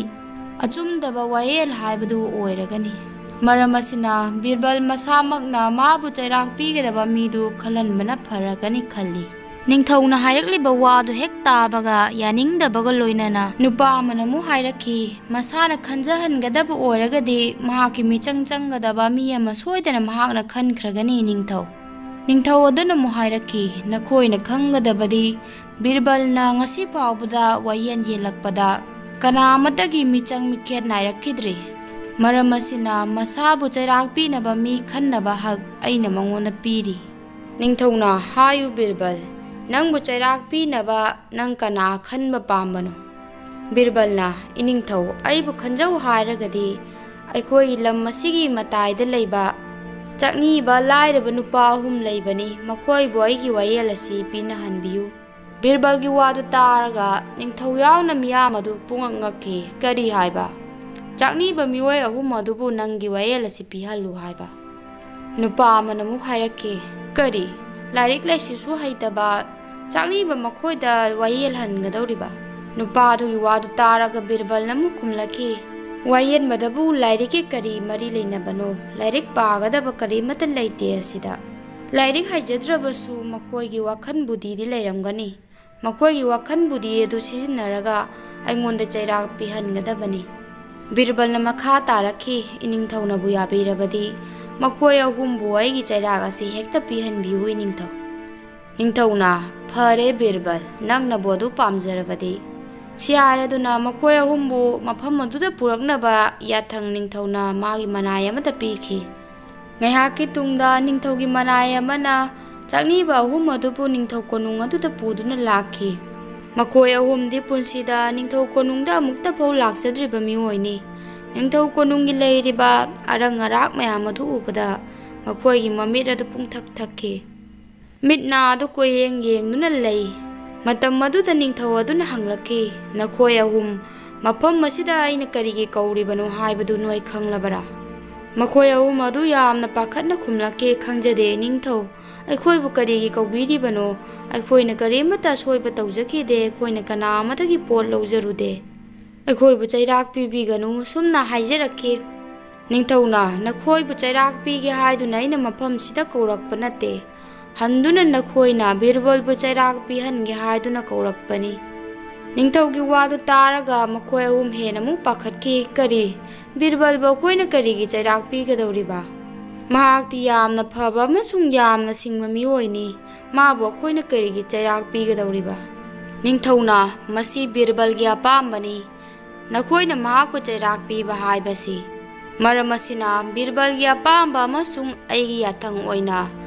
ꯑꯆꯨꯝꯗꯕ ꯋꯥꯌꯦꯜ ꯍꯥꯏꯕꯗꯨ ꯑꯣꯏꯔꯒꯅꯤ꯫ ꯃꯔꯝ ꯑꯁꯤꯅ ꯕꯤꯔꯕꯜ ꯃꯁꯥꯃꯛꯅ ꯃꯥꯕꯨ ꯆꯩꯔꯥꯛ ꯄꯤꯒꯗꯕ ꯃꯤꯗꯨ ꯈꯜꯍꯟꯕꯅ ꯐꯔꯒꯅꯤ ꯈꯜꯂꯤ꯫" ꯅꯤꯡꯊꯧꯅ ꯍꯥꯏꯔꯛꯂꯤꯕ ꯋꯥꯗꯨ ꯍꯦꯛ ꯇꯥꯕꯒ ꯌꯥꯅꯤꯡꯗꯕꯒ ꯂꯣꯏꯅꯅ ꯅꯨꯄꯥ ꯑꯃꯅ ꯑꯃꯨꯛ ꯍꯥꯏꯔꯛꯈꯤ, "ꯃꯁꯥꯅ ꯈꯟꯖꯍꯟꯒꯗꯕ ꯑꯣꯏꯔꯒꯗꯤ ꯃꯍꯥꯛꯀꯤ ꯃꯤꯆꯪ ꯆꯪꯒꯗꯕ ꯃꯤ ꯑꯃ ꯁꯣꯏꯗꯅ ꯃꯍꯥꯛꯅ ꯈꯟꯈ꯭ꯔꯒꯅꯤ, ꯅꯤꯡꯊꯧ꯫" ꯅꯤꯡꯊꯧ ꯑꯗꯨꯅ ꯑꯃꯨꯛ ꯍꯥꯏꯔꯛꯈꯤ, "ꯅꯈꯣꯏꯅ ꯈꯪꯒꯗꯕꯗꯤ ꯕꯤꯔꯕꯜꯅ ꯉꯁꯤ ꯐꯥꯎꯕꯗ ꯋꯥꯌꯦꯜ ꯌꯦꯜꯂꯛꯄꯗ ꯀꯅꯥ ꯑꯃꯠꯇꯒꯤ ꯃꯤꯆꯪ ꯃꯤꯈꯦꯠ ꯅꯥꯏꯔꯛꯈꯤꯗ꯭ꯔꯤ꯫ ꯃꯔꯝ ꯑꯁꯤꯅ ꯃꯁꯥꯕꯨ ꯆꯩꯔꯥꯛ ꯄꯤꯅꯕ ꯃꯤ ꯈꯟꯅꯕ ꯍꯛ ꯑꯩꯅ ꯃꯉꯣꯟꯗ ꯄꯤꯔꯤ꯫" ꯅꯤꯡꯊꯧꯅ, "ꯍꯥꯏꯌꯨ ꯕꯤꯔꯕꯜ, ꯅꯪꯕꯨ ꯆꯩꯔꯥꯛ ꯄꯤꯅꯕ ꯅꯪ ꯀꯅꯥ ꯈꯟꯕ ꯄꯥꯝꯕꯅꯣ?" ꯕꯤꯔꯕꯜꯅ, "ꯏꯅꯤꯡꯊꯧ, ꯑꯩꯕꯨ ꯈꯟꯖꯧ ꯍꯥꯏꯔꯒꯗꯤ ꯑꯩꯈꯣꯏꯒꯤ ꯂꯝ ꯑꯁꯤꯒꯤ ꯃꯇꯥꯏꯗ ꯂꯩꯕ ꯆꯥꯛꯅꯤꯕ ꯂꯥꯏꯔꯕ ꯅꯨꯄꯥ ꯑꯍꯨꯝ ꯂꯩꯕꯅꯤ, ꯃꯈꯣꯏꯕꯨ ꯑꯩꯒꯤ ꯋꯥꯌꯦꯜ ꯑꯁꯤ ꯄꯤꯅꯍꯟꯕꯤꯌꯨ꯫" ꯕꯤꯔꯕꯜꯒꯤ ꯋꯥꯗꯨ ꯇꯥꯔꯒ ꯅꯤꯡꯊꯧ ꯌꯥꯎꯅ ꯃꯤꯌꯥꯝ ꯑꯗꯨ ꯄꯨꯡꯉꯛ ꯉꯛꯈꯤ꯫ "ꯀꯔꯤ ꯍꯥꯏꯕ? ꯆꯥꯛꯅꯤꯕ ꯃꯤꯑꯣꯏ ꯑꯍꯨꯝ ꯑꯗꯨꯕꯨ ꯅꯪꯒꯤ ꯋꯥꯌꯦꯜ ꯑꯁꯤ ꯄꯤꯍꯜꯂꯨ ꯍꯥꯏꯕ?" ꯅꯨꯄꯥ ꯑꯃꯅ ꯑꯃꯨꯛ ꯍꯥꯏꯔꯛꯈꯤ, "ꯀꯔꯤ? ꯂꯥꯏꯔꯤꯛ ꯂꯥꯏꯁꯨꯁꯨ ꯍꯩꯇꯕ ꯆꯥꯛꯅꯤꯕ ꯃꯈꯣꯏꯗ ꯋꯥꯌꯦꯜ ꯍꯟꯒꯗꯧꯔꯤꯕ?" ꯅꯨꯄꯥꯗꯨꯒꯤ ꯋꯥꯗꯨ ꯇꯥꯔꯒ ꯕꯤꯔꯕꯜꯅ ꯑꯃꯨꯛ ꯈꯨꯝꯂꯛꯈꯤ, "ꯋꯥꯌꯦꯟꯕꯗꯕꯨ ꯂꯥꯏꯔꯤꯛꯀꯤ ꯀꯔꯤ ꯃꯔꯤ ꯂꯩꯅꯕꯅꯣ? ꯂꯥꯏꯔꯤꯛ ꯄꯥꯒꯗꯕ ꯀꯔꯤꯃꯠꯇ ꯂꯩꯇꯦ ꯑꯁꯤꯗ꯫ ꯂꯥꯏꯔꯤꯛ ꯍꯩꯖꯗ꯭ꯔꯕꯁꯨ ꯃꯈꯣꯏꯒꯤ ꯋꯥꯈꯜ ꯕꯨꯙꯤꯗꯤ ꯂꯩꯔꯝꯒꯅꯤ꯫ ꯃꯈꯣꯏꯒꯤ ꯋꯥꯈꯜ ꯕꯨꯙꯤ ꯑꯗꯨ ꯁꯤꯖꯤꯟꯅꯔꯒ ꯑꯩꯉꯣꯟꯗ ꯆꯩꯔꯥꯛ ꯄꯤꯍꯟꯒꯗꯕꯅꯤ꯫" ꯕꯤꯔꯕꯜꯅ ꯃꯈꯥ ꯇꯥꯔꯛꯈꯤ, "ꯏꯅꯤꯡꯊꯧꯅꯕꯨ ꯌꯥꯕꯤꯔꯕꯗꯤ ꯃꯈꯣꯏ ꯑꯍꯨꯝꯕꯨ ꯑꯩꯒꯤ ꯆꯩꯔꯥꯛ ꯑꯁꯤ ꯍꯦꯛꯇ ꯄꯤꯍꯟꯕꯤꯌꯨ, ꯏꯅꯤꯡꯊꯧ꯫" ꯅꯤꯡꯊꯧꯅ, "ꯐꯔꯦ ꯕꯤꯔꯕꯜ, ꯅꯪꯅꯕꯨ ꯑꯗꯨ ꯄꯥꯝꯖꯔꯕꯗꯤ꯫" ꯁꯤ ꯍꯥꯏꯔꯗꯨꯅ ꯃꯈꯣꯏ ꯑꯍꯨꯝꯕꯨ ꯃꯐꯝ ꯑꯗꯨꯗ ꯄꯨꯔꯛꯅꯕ ꯌꯥꯊꯪ ꯅꯤꯡꯊꯧꯅ ꯃꯥꯒꯤ ꯃꯅꯥꯏ ꯑꯃꯗ ꯄꯤꯈꯤ꯫ ꯉꯥꯏꯍꯥꯛꯀꯤ ꯇꯨꯡꯗ ꯅꯤꯡꯊꯧꯒꯤ ꯃꯅꯥꯏ ꯑꯃꯅ ꯆꯥꯛꯅꯤꯕ ꯑꯍꯨꯝ ꯑꯗꯨꯕꯨ ꯅꯤꯡꯊꯧ ꯀꯣꯅꯨꯡ ꯑꯗꯨꯗ ꯄꯨꯗꯨꯅ ꯂꯥꯛꯈꯤ꯫ ꯃꯈꯣꯏ ꯑꯍꯨꯝꯗꯤ ꯄꯨꯟꯁꯤꯗ ꯅꯤꯡꯊꯧ ꯀꯣꯅꯨꯡꯗ ꯑꯃꯨꯛꯇ ꯐꯥꯎ ꯂꯥꯛꯆꯗ꯭ꯔꯤꯕ ꯃꯤꯑꯣꯏꯅꯤ꯫ ꯅꯤꯡꯊꯧ ꯀꯣꯅꯨꯡꯒꯤ ꯂꯩꯔꯤꯕ ꯑꯔꯪ ꯑꯔꯥꯛ ꯃꯌꯥꯝ ꯑꯗꯨ ꯎꯕꯗ ꯃꯈꯣꯏꯒꯤ ꯃꯃꯤꯠ ꯑꯗꯨ ꯄꯨꯡꯊꯛ ꯊꯛꯈꯤ꯫ ꯃꯤꯠ ꯅꯥ ꯑꯗꯨ ꯀꯣꯏꯌꯦꯡ ꯌꯦꯡꯗꯨꯅ ꯂꯩ꯫ ꯃꯇꯝ ꯑꯗꯨꯗ ꯅꯤꯡꯊꯧ ꯑꯗꯨꯅ ꯍꯪꯂꯛꯈꯤ, "ꯅꯈꯣꯏ ꯑꯍꯨꯝ ꯃꯐꯝ ꯑꯁꯤꯗ ꯑꯩꯅ ꯀꯔꯤꯒꯤ ꯀꯧꯔꯤꯕꯅꯣ ꯍꯥꯏꯕꯗꯨ ꯅꯣꯏ ꯈꯪꯂꯕꯔꯥ?" ꯃꯈꯣꯏ ꯑꯍꯨꯝ ꯑꯗꯨ ꯌꯥꯝꯅ ꯄꯥꯈꯠꯅ ꯈꯨꯝꯂꯛꯈꯤ, "ꯈꯪꯖꯗꯦ ꯅꯤꯡꯊꯧ, ꯑꯩꯈꯣꯏꯕꯨ ꯀꯔꯤꯒꯤ ꯀꯧꯕꯤꯔꯤꯕꯅꯣ? ꯑꯩꯈꯣꯏꯅ ꯀꯔꯤꯃꯠꯇ ꯑꯁꯣꯏꯕ ꯇꯧꯖꯈꯤꯗꯦ, ꯑꯩꯈꯣꯏꯅ ꯀꯅꯥ ꯑꯃꯗꯒꯤ ꯄꯣꯠ ꯂꯧꯖꯔꯨꯗꯦ꯫ ꯑꯩꯈꯣꯏꯕꯨ ꯆꯩꯔꯥꯛ ꯄꯤꯕꯤꯒꯅꯨ" ꯁꯨꯝꯅ ꯍꯥꯏꯖꯔꯛꯈꯤ꯫ ꯅꯤꯡꯊꯧꯅ, "ꯅꯈꯣꯏꯕꯨ ꯆꯩꯔꯥꯛ ꯄꯤꯒꯦ ꯍꯥꯏꯗꯨꯅ ꯑꯩꯅ ꯃꯐꯝꯁꯤꯗ ꯀꯧꯔꯛꯄ ꯅꯠꯇꯦ꯫ ꯍꯟꯗꯨꯅ ꯅꯈꯣꯏꯅ ꯕꯤꯔꯕꯜꯕꯨ ꯆꯩꯔꯥꯛ ꯄꯤꯍꯟꯒꯦ ꯍꯥꯏꯗꯨꯅ ꯀꯧꯔꯛꯄꯅꯤ꯫" ꯅꯤꯡꯊꯧꯒꯤ ꯋꯥꯗꯨ ꯇꯥꯔꯒ ꯃꯈꯣꯏ ꯑꯍꯨꯝ ꯍꯦꯟꯅ ꯑꯃꯨꯛ ꯄꯥꯈꯠꯈꯤ꯫ "ꯀꯔꯤ? ꯕꯤꯔꯕꯜꯕꯨ ꯑꯩꯈꯣꯏꯅ ꯀꯔꯤꯒꯤ ꯆꯩꯔꯥꯛ ꯄꯤꯒꯗꯧꯔꯤꯕ? ꯃꯍꯥꯛꯇꯤ ꯌꯥꯝꯅ ꯐꯕ ꯑꯃꯁꯨꯡ ꯌꯥꯝꯅ ꯁꯤꯡꯕ ꯃꯤꯑꯣꯏꯅꯤ꯫ ꯃꯥꯕꯨ ꯑꯩꯈꯣꯏꯅ ꯀꯔꯤꯒꯤ ꯆꯩꯔꯥꯛ ꯄꯤꯒꯗꯧꯔꯤꯕ?" ꯅꯤꯡꯊꯧꯅ, "ꯃꯁꯤ ꯕꯤꯔꯕꯜꯒꯤ ꯑꯄꯥꯝꯕꯅꯤ, ꯅꯈꯣꯏꯅ ꯃꯍꯥꯛꯄꯨ ꯆꯩꯔꯥꯛ ꯄꯤꯕ ꯍꯥꯏꯕꯁꯤ꯫ ꯃꯔꯝ ꯑꯁꯤꯅ ꯕꯤꯔꯕꯜꯒꯤ ꯑꯄꯥꯝꯕ ꯑꯃꯁꯨꯡ ꯑꯩꯒꯤ ꯌꯥꯊꯪ ꯑꯣꯏꯅ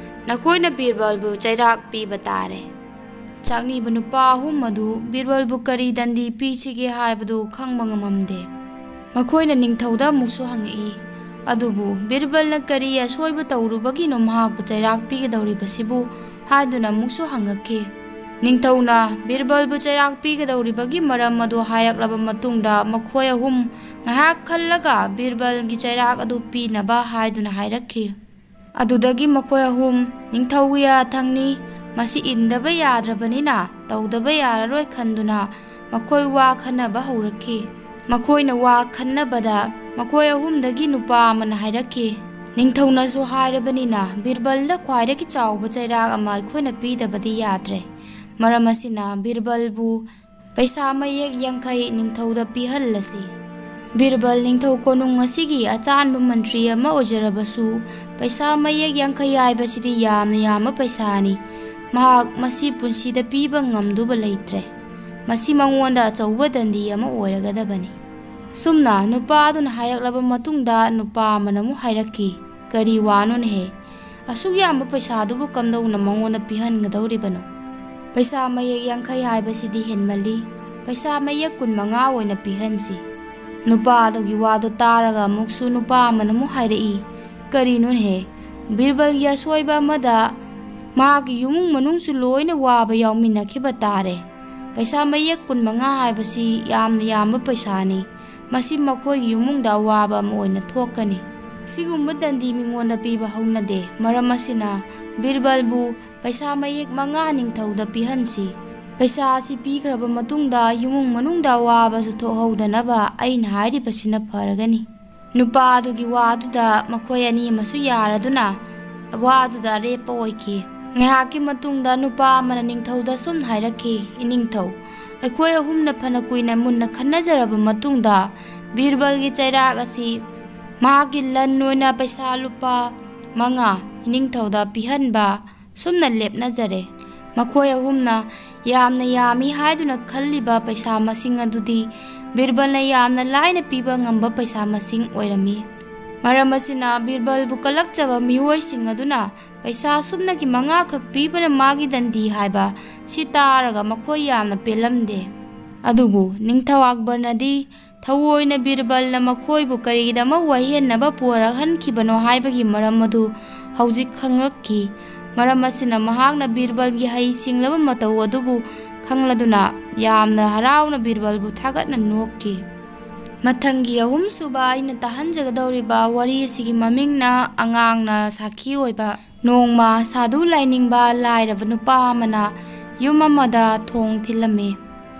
ꯅꯈꯣꯏꯅ ꯕꯤꯔꯕꯜꯕꯨ ꯆꯩꯔꯥꯛ ꯄꯤꯕ ꯇꯥꯔꯦ꯫" ꯆꯥꯛꯅꯤꯕ ꯅꯨꯄꯥ ꯑꯍꯨꯝ ꯑꯗꯨ ꯕꯤꯔꯕꯜꯕꯨ ꯀꯔꯤ ꯗꯟꯗꯤ ꯄꯤꯁꯤꯒꯦ ꯍꯥꯏꯕꯗꯨ ꯈꯪꯕ ꯉꯝꯃꯝꯗꯦ꯫ ꯃꯈꯣꯏꯅ ꯅꯤꯡꯊꯧꯗ ꯑꯃꯨꯛꯁꯨ ꯍꯪꯉꯛꯏ, "ꯑꯗꯨꯕꯨ ꯕꯤꯔꯕꯜꯅ ꯀꯔꯤ ꯑꯁꯣꯏꯕ ꯇꯧꯔꯨꯕꯒꯤꯅꯣ ꯃꯍꯥꯛꯄꯨ ꯆꯩꯔꯥꯛ ꯄꯤꯒꯗꯧꯔꯤꯕꯁꯤꯕꯨ?" ꯍꯥꯏꯗꯨꯅ ꯑꯃꯨꯛꯁꯨ ꯍꯪꯉꯛꯈꯤ꯫ ꯅꯤꯡꯊꯧꯅ ꯕꯤꯔꯕꯜꯕꯨ ꯆꯩꯔꯥꯛ ꯄꯤꯒꯗꯧꯔꯤꯕꯒꯤ ꯃꯔꯝ ꯑꯗꯨ ꯍꯥꯏꯔꯛꯂꯕ ꯃꯇꯨꯡꯗ ꯃꯈꯣꯏ ꯑꯍꯨꯝ ꯉꯥꯏꯍꯥꯛ ꯈꯜꯂꯒ ꯕꯤꯔꯕꯜꯒꯤ ꯆꯩꯔꯥꯛ ꯑꯗꯨ ꯄꯤꯅꯕ ꯍꯥꯏꯗꯨꯅ ꯍꯥꯏꯔꯛꯈꯤ꯫ ꯑꯗꯨꯗꯒꯤ ꯃꯈꯣꯏ ꯑꯍꯨꯝ ꯅꯤꯡꯊꯧꯒꯤ ꯌꯥꯊꯪꯅꯤ, ꯃꯁꯤ ꯏꯟꯗꯕ ꯌꯥꯗ꯭ꯔꯕꯅꯤꯅ ꯇꯧꯗꯕ ꯌꯥꯔꯔꯣꯏ ꯈꯟꯗꯨꯅ ꯃꯈꯣꯏ ꯋꯥ ꯈꯟꯅꯕ ꯍꯧꯔꯛꯈꯤ꯫ ꯃꯈꯣꯏꯅ ꯋꯥ ꯈꯟꯅꯕꯗ ꯃꯈꯣꯏ ꯑꯍꯨꯝꯗꯒꯤ ꯅꯨꯄꯥ ꯑꯃꯅ ꯍꯥꯏꯔꯛꯈꯤ, "ꯅꯤꯡꯊꯧꯅꯁꯨ ꯍꯥꯏꯔꯕꯅꯤꯅ ꯕꯤꯔꯕꯜꯗ ꯈ꯭ꯋꯥꯏꯗꯒꯤ ꯆꯥꯎꯕ ꯆꯩꯔꯥꯛ ꯑꯃ ꯑꯩꯈꯣꯏꯅ ꯄꯤꯗꯕꯗꯤ ꯌꯥꯗ꯭ꯔꯦ꯫ ꯃꯔꯝ ꯑꯁꯤꯅ ꯕꯤꯔꯕꯜꯕꯨ ꯄꯩꯁꯥ ꯃꯌꯦꯛ ꯌꯥꯡꯈꯩ ꯅꯤꯡꯊꯧꯗ ꯄꯤꯍꯜꯂꯁꯤ꯫ ꯕꯤꯔꯕꯜ ꯅꯤꯡꯊꯧ ꯀꯣꯅꯨꯡ ꯑꯁꯤꯒꯤ ꯑꯆꯥꯟꯕ ꯃꯟꯇ꯭ꯔꯤ ꯑꯃ ꯑꯣꯏꯖꯔꯕꯁꯨ, ꯄꯩꯁꯥ ꯃꯌꯦꯛ ꯌꯥꯡꯈꯩ ꯍꯥꯏꯕꯁꯤꯗꯤ ꯌꯥꯝꯅ ꯌꯥꯝꯕ ꯄꯩꯁꯥꯅꯤ꯫ ꯃꯍꯥꯛ ꯃꯁꯤ ꯄꯨꯟꯁꯤꯗ ꯄꯤꯕ ꯉꯝꯗꯨꯕ ꯂꯩꯇ꯭ꯔꯦ꯫ ꯃꯁꯤ ꯃꯉꯣꯟꯗ ꯑꯆꯧꯕ ꯗꯟꯗꯤ ꯑꯃ ꯑꯣꯏꯔꯒꯗꯕꯅꯤ"꯫ ꯁꯨꯝꯅ ꯅꯨꯄꯥ ꯑꯗꯨꯅ ꯍꯥꯏꯔꯛꯂꯕ ꯃꯇꯨꯡꯗ ꯅꯨꯄꯥ ꯑꯃꯅ ꯑꯃꯨꯛ ꯍꯥꯏꯔꯛꯈꯤ, "ꯀꯔꯤ ꯋꯥꯅꯣꯅꯦꯍꯦ? ꯑꯁꯨꯛ ꯌꯥꯝꯕ ꯄꯩꯁꯥꯗꯨꯕꯨ ꯀꯝꯗꯧꯅ ꯃꯉꯣꯟꯗ ꯄꯤꯍꯟꯒꯗꯧꯔꯤꯕꯅꯣ? ꯄꯩꯁꯥ ꯃꯌꯦꯛ ꯌꯥꯡꯈꯩ ꯍꯥꯏꯕꯁꯤꯗꯤ ꯍꯦꯟꯃꯜꯂꯤ꯫ ꯄꯩꯁꯥ ꯃꯌꯦꯛ ꯀꯨꯟ ꯃꯉꯥ ꯑꯣꯏꯅ ꯄꯤꯍꯟꯁꯤ"꯫ ꯅꯨꯄꯥ ꯑꯗꯨꯒꯤ ꯋꯥꯗꯨ ꯇꯥꯔꯒ ꯑꯃꯨꯛꯁꯨ ꯅꯨꯄꯥ ꯑꯃꯅ ꯑꯃꯨꯛ ꯍꯥꯏꯔꯛꯏ, "ꯀꯔꯤꯅꯣꯅꯦꯍꯦ? ꯕꯤꯔꯕꯜꯒꯤ ꯑꯁꯣꯏꯕ ꯑꯃꯗ ꯃꯍꯥꯛꯀꯤ ꯏꯃꯨꯡ ꯃꯅꯨꯡꯁꯨ ꯂꯣꯏꯅ ꯋꯥꯕ ꯌꯥꯎꯃꯤꯟꯅꯈꯤꯕ ꯇꯥꯔꯦ꯫ ꯄꯩꯁꯥ ꯃꯌꯦꯛ ꯀꯨꯟ ꯃꯉꯥ ꯍꯥꯏꯕꯁꯤ ꯌꯥꯝꯅ ꯌꯥꯝꯕ ꯄꯩꯁꯥꯅꯤ꯫ ꯃꯁꯤ ꯃꯈꯣꯏꯒꯤ ꯏꯃꯨꯡꯗ ꯑꯋꯥꯕ ꯑꯃ ꯑꯣꯏꯅ ꯊꯣꯛꯀꯅꯤ꯫ ꯁꯤꯒꯨꯝꯕ ꯗꯟꯗꯤ ꯃꯤꯉꯣꯟꯗ ꯄꯤꯕ ꯍꯧꯅꯗꯦ꯫ ꯃꯔꯝ ꯑꯁꯤꯅ ꯕꯤꯔꯕꯜꯕꯨ ꯄꯩꯁꯥ ꯃꯌꯦꯛ ꯃꯉꯥ ꯅꯤꯡꯊꯧꯗ ꯄꯤꯍꯟꯁꯤ꯫ ꯄꯩꯁꯥ ꯑꯁꯤ ꯄꯤꯈ꯭ꯔꯕ ꯃꯇꯨꯡꯗ ꯏꯃꯨꯡ ꯃꯅꯨꯡꯗ ꯑꯋꯥꯕꯁꯨ ꯊꯣꯛꯍꯧꯗꯅꯕ ꯑꯩꯅ ꯍꯥꯏꯔꯤꯕꯁꯤꯅ ꯐꯔꯒꯅꯤ"꯫ ꯅꯨꯄꯥ ꯑꯗꯨꯒꯤ ꯋꯥ ꯑꯗꯨꯗ ꯃꯈꯣꯏ ꯑꯅꯤ ꯑꯃꯁꯨ ꯌꯥꯔꯗꯨꯅ ꯋꯥ ꯑꯗꯨꯗ ꯑꯔꯦꯞꯄ ꯑꯣꯏꯈꯤ꯫ ꯉꯥꯏꯍꯥꯛꯀꯤ ꯃꯇꯨꯡꯗ ꯅꯨꯄꯥ ꯑꯃꯅ ꯅꯤꯡꯊꯧꯗ ꯁꯨꯝ ꯍꯥꯏꯔꯛꯈꯤ, "ꯏꯅꯤꯡꯊꯧ, ꯑꯩꯈꯣꯏ ꯑꯍꯨꯝꯅ ꯐꯅ ꯀꯨꯏꯅ ꯃꯨꯟꯅ ꯈꯟꯅꯖꯔꯕ ꯃꯇꯨꯡꯗ ꯕꯤꯔꯕꯜꯒꯤ ꯆꯩꯔꯥꯛ ꯑꯁꯤ ꯃꯍꯥꯛꯀꯤ ꯂꯟ ꯑꯣꯏꯅ ꯄꯩꯁꯥ ꯂꯨꯄꯥ ꯃꯉꯥ ꯏꯅꯤꯡꯊꯧꯗ ꯄꯤꯍꯟꯕ ꯁꯨꯝꯅ ꯂꯦꯞꯅꯖꯔꯦ"꯫ ꯃꯈꯣꯏ ꯑꯍꯨꯝꯅ ꯌꯥꯝꯅ ꯌꯥꯝꯃꯤ ꯍꯥꯏꯗꯨꯅ ꯈꯜꯂꯤꯕ ꯄꯩꯁꯥ ꯃꯁꯤꯡ ꯑꯗꯨꯗꯤ ꯕꯤꯔꯕꯜꯅ ꯌꯥꯝꯅ ꯂꯥꯏꯅ ꯄꯤꯕ ꯉꯝꯕ ꯄꯩꯁꯥ ꯃꯁꯤꯡ ꯑꯣꯏꯔꯝꯃꯤ꯫ ꯃꯔꯝ ꯑꯁꯤꯅ ꯕꯤꯔꯕꯜꯕꯨ ꯀꯜꯂꯛꯆꯕ ꯃꯤꯑꯣꯏꯁꯤꯡ ꯑꯗꯨꯅ ꯄꯩꯁꯥ ꯁꯨꯞꯅꯒꯤ ꯃꯉꯥꯈꯛ ꯄꯤꯕꯅ ꯃꯥꯒꯤ ꯗꯟꯗꯤ ꯍꯥꯏꯕ ꯁꯤ ꯇꯥꯔꯒ ꯃꯈꯣꯏ ꯌꯥꯝꯅ ꯄꯦꯜꯂꯝꯗꯦ꯫ ꯑꯗꯨꯕꯨ ꯅꯤꯡꯊꯧ ꯑꯛꯕꯔꯅꯗꯤ ꯊꯑꯣꯏꯅ ꯕꯤꯔꯕꯜꯅ ꯃꯈꯣꯏꯕꯨ ꯀꯔꯤꯒꯤꯗꯃꯛ ꯋꯥꯌꯦꯟꯅꯕ ꯄꯨꯔꯛꯍꯟꯈꯤꯕꯅꯣ ꯍꯥꯏꯕꯒꯤ ꯃꯔꯝ ꯑꯗꯨ ꯍꯧꯖꯤꯛ ꯈꯪꯂꯛꯈꯤ꯫ ꯃꯔꯝ ꯑꯁꯤꯅ ꯃꯍꯥꯛꯅ ꯕꯤꯔꯕꯜꯒꯤ ꯍꯩ ꯁꯤꯡꯂꯕ ꯃꯇꯧ ꯑꯗꯨꯕꯨ ꯈꯪꯂꯗꯨꯅ ꯌꯥꯝꯅ ꯍꯔꯥꯎꯅ ꯕꯤꯔꯕꯜꯕꯨ ꯊꯥꯒꯠꯅ ꯅꯣꯛꯈꯤ꯫ ꯃꯊꯪꯒꯤ ꯑꯍꯨꯝꯁꯨꯕ ꯑꯩꯅ ꯇꯥꯍꯟꯖꯒꯗꯧꯔꯤꯕ ꯋꯥꯔꯤ ꯑꯁꯤꯒꯤ ꯃꯃꯤꯡꯅ ꯑꯉꯥꯡꯅ ꯁꯥꯈꯤ ꯑꯣꯏꯕ꯫ ꯅꯣꯡꯃ ꯁꯥꯗꯨ ꯂꯥꯏꯅꯤꯡꯕ ꯂꯥꯏꯔꯕ ꯅꯨꯄꯥ ꯑꯃꯅ ꯌꯨꯝ ꯑꯃꯗ ꯊꯣꯡ ꯊꯤꯜꯂꯝꯃꯤ꯫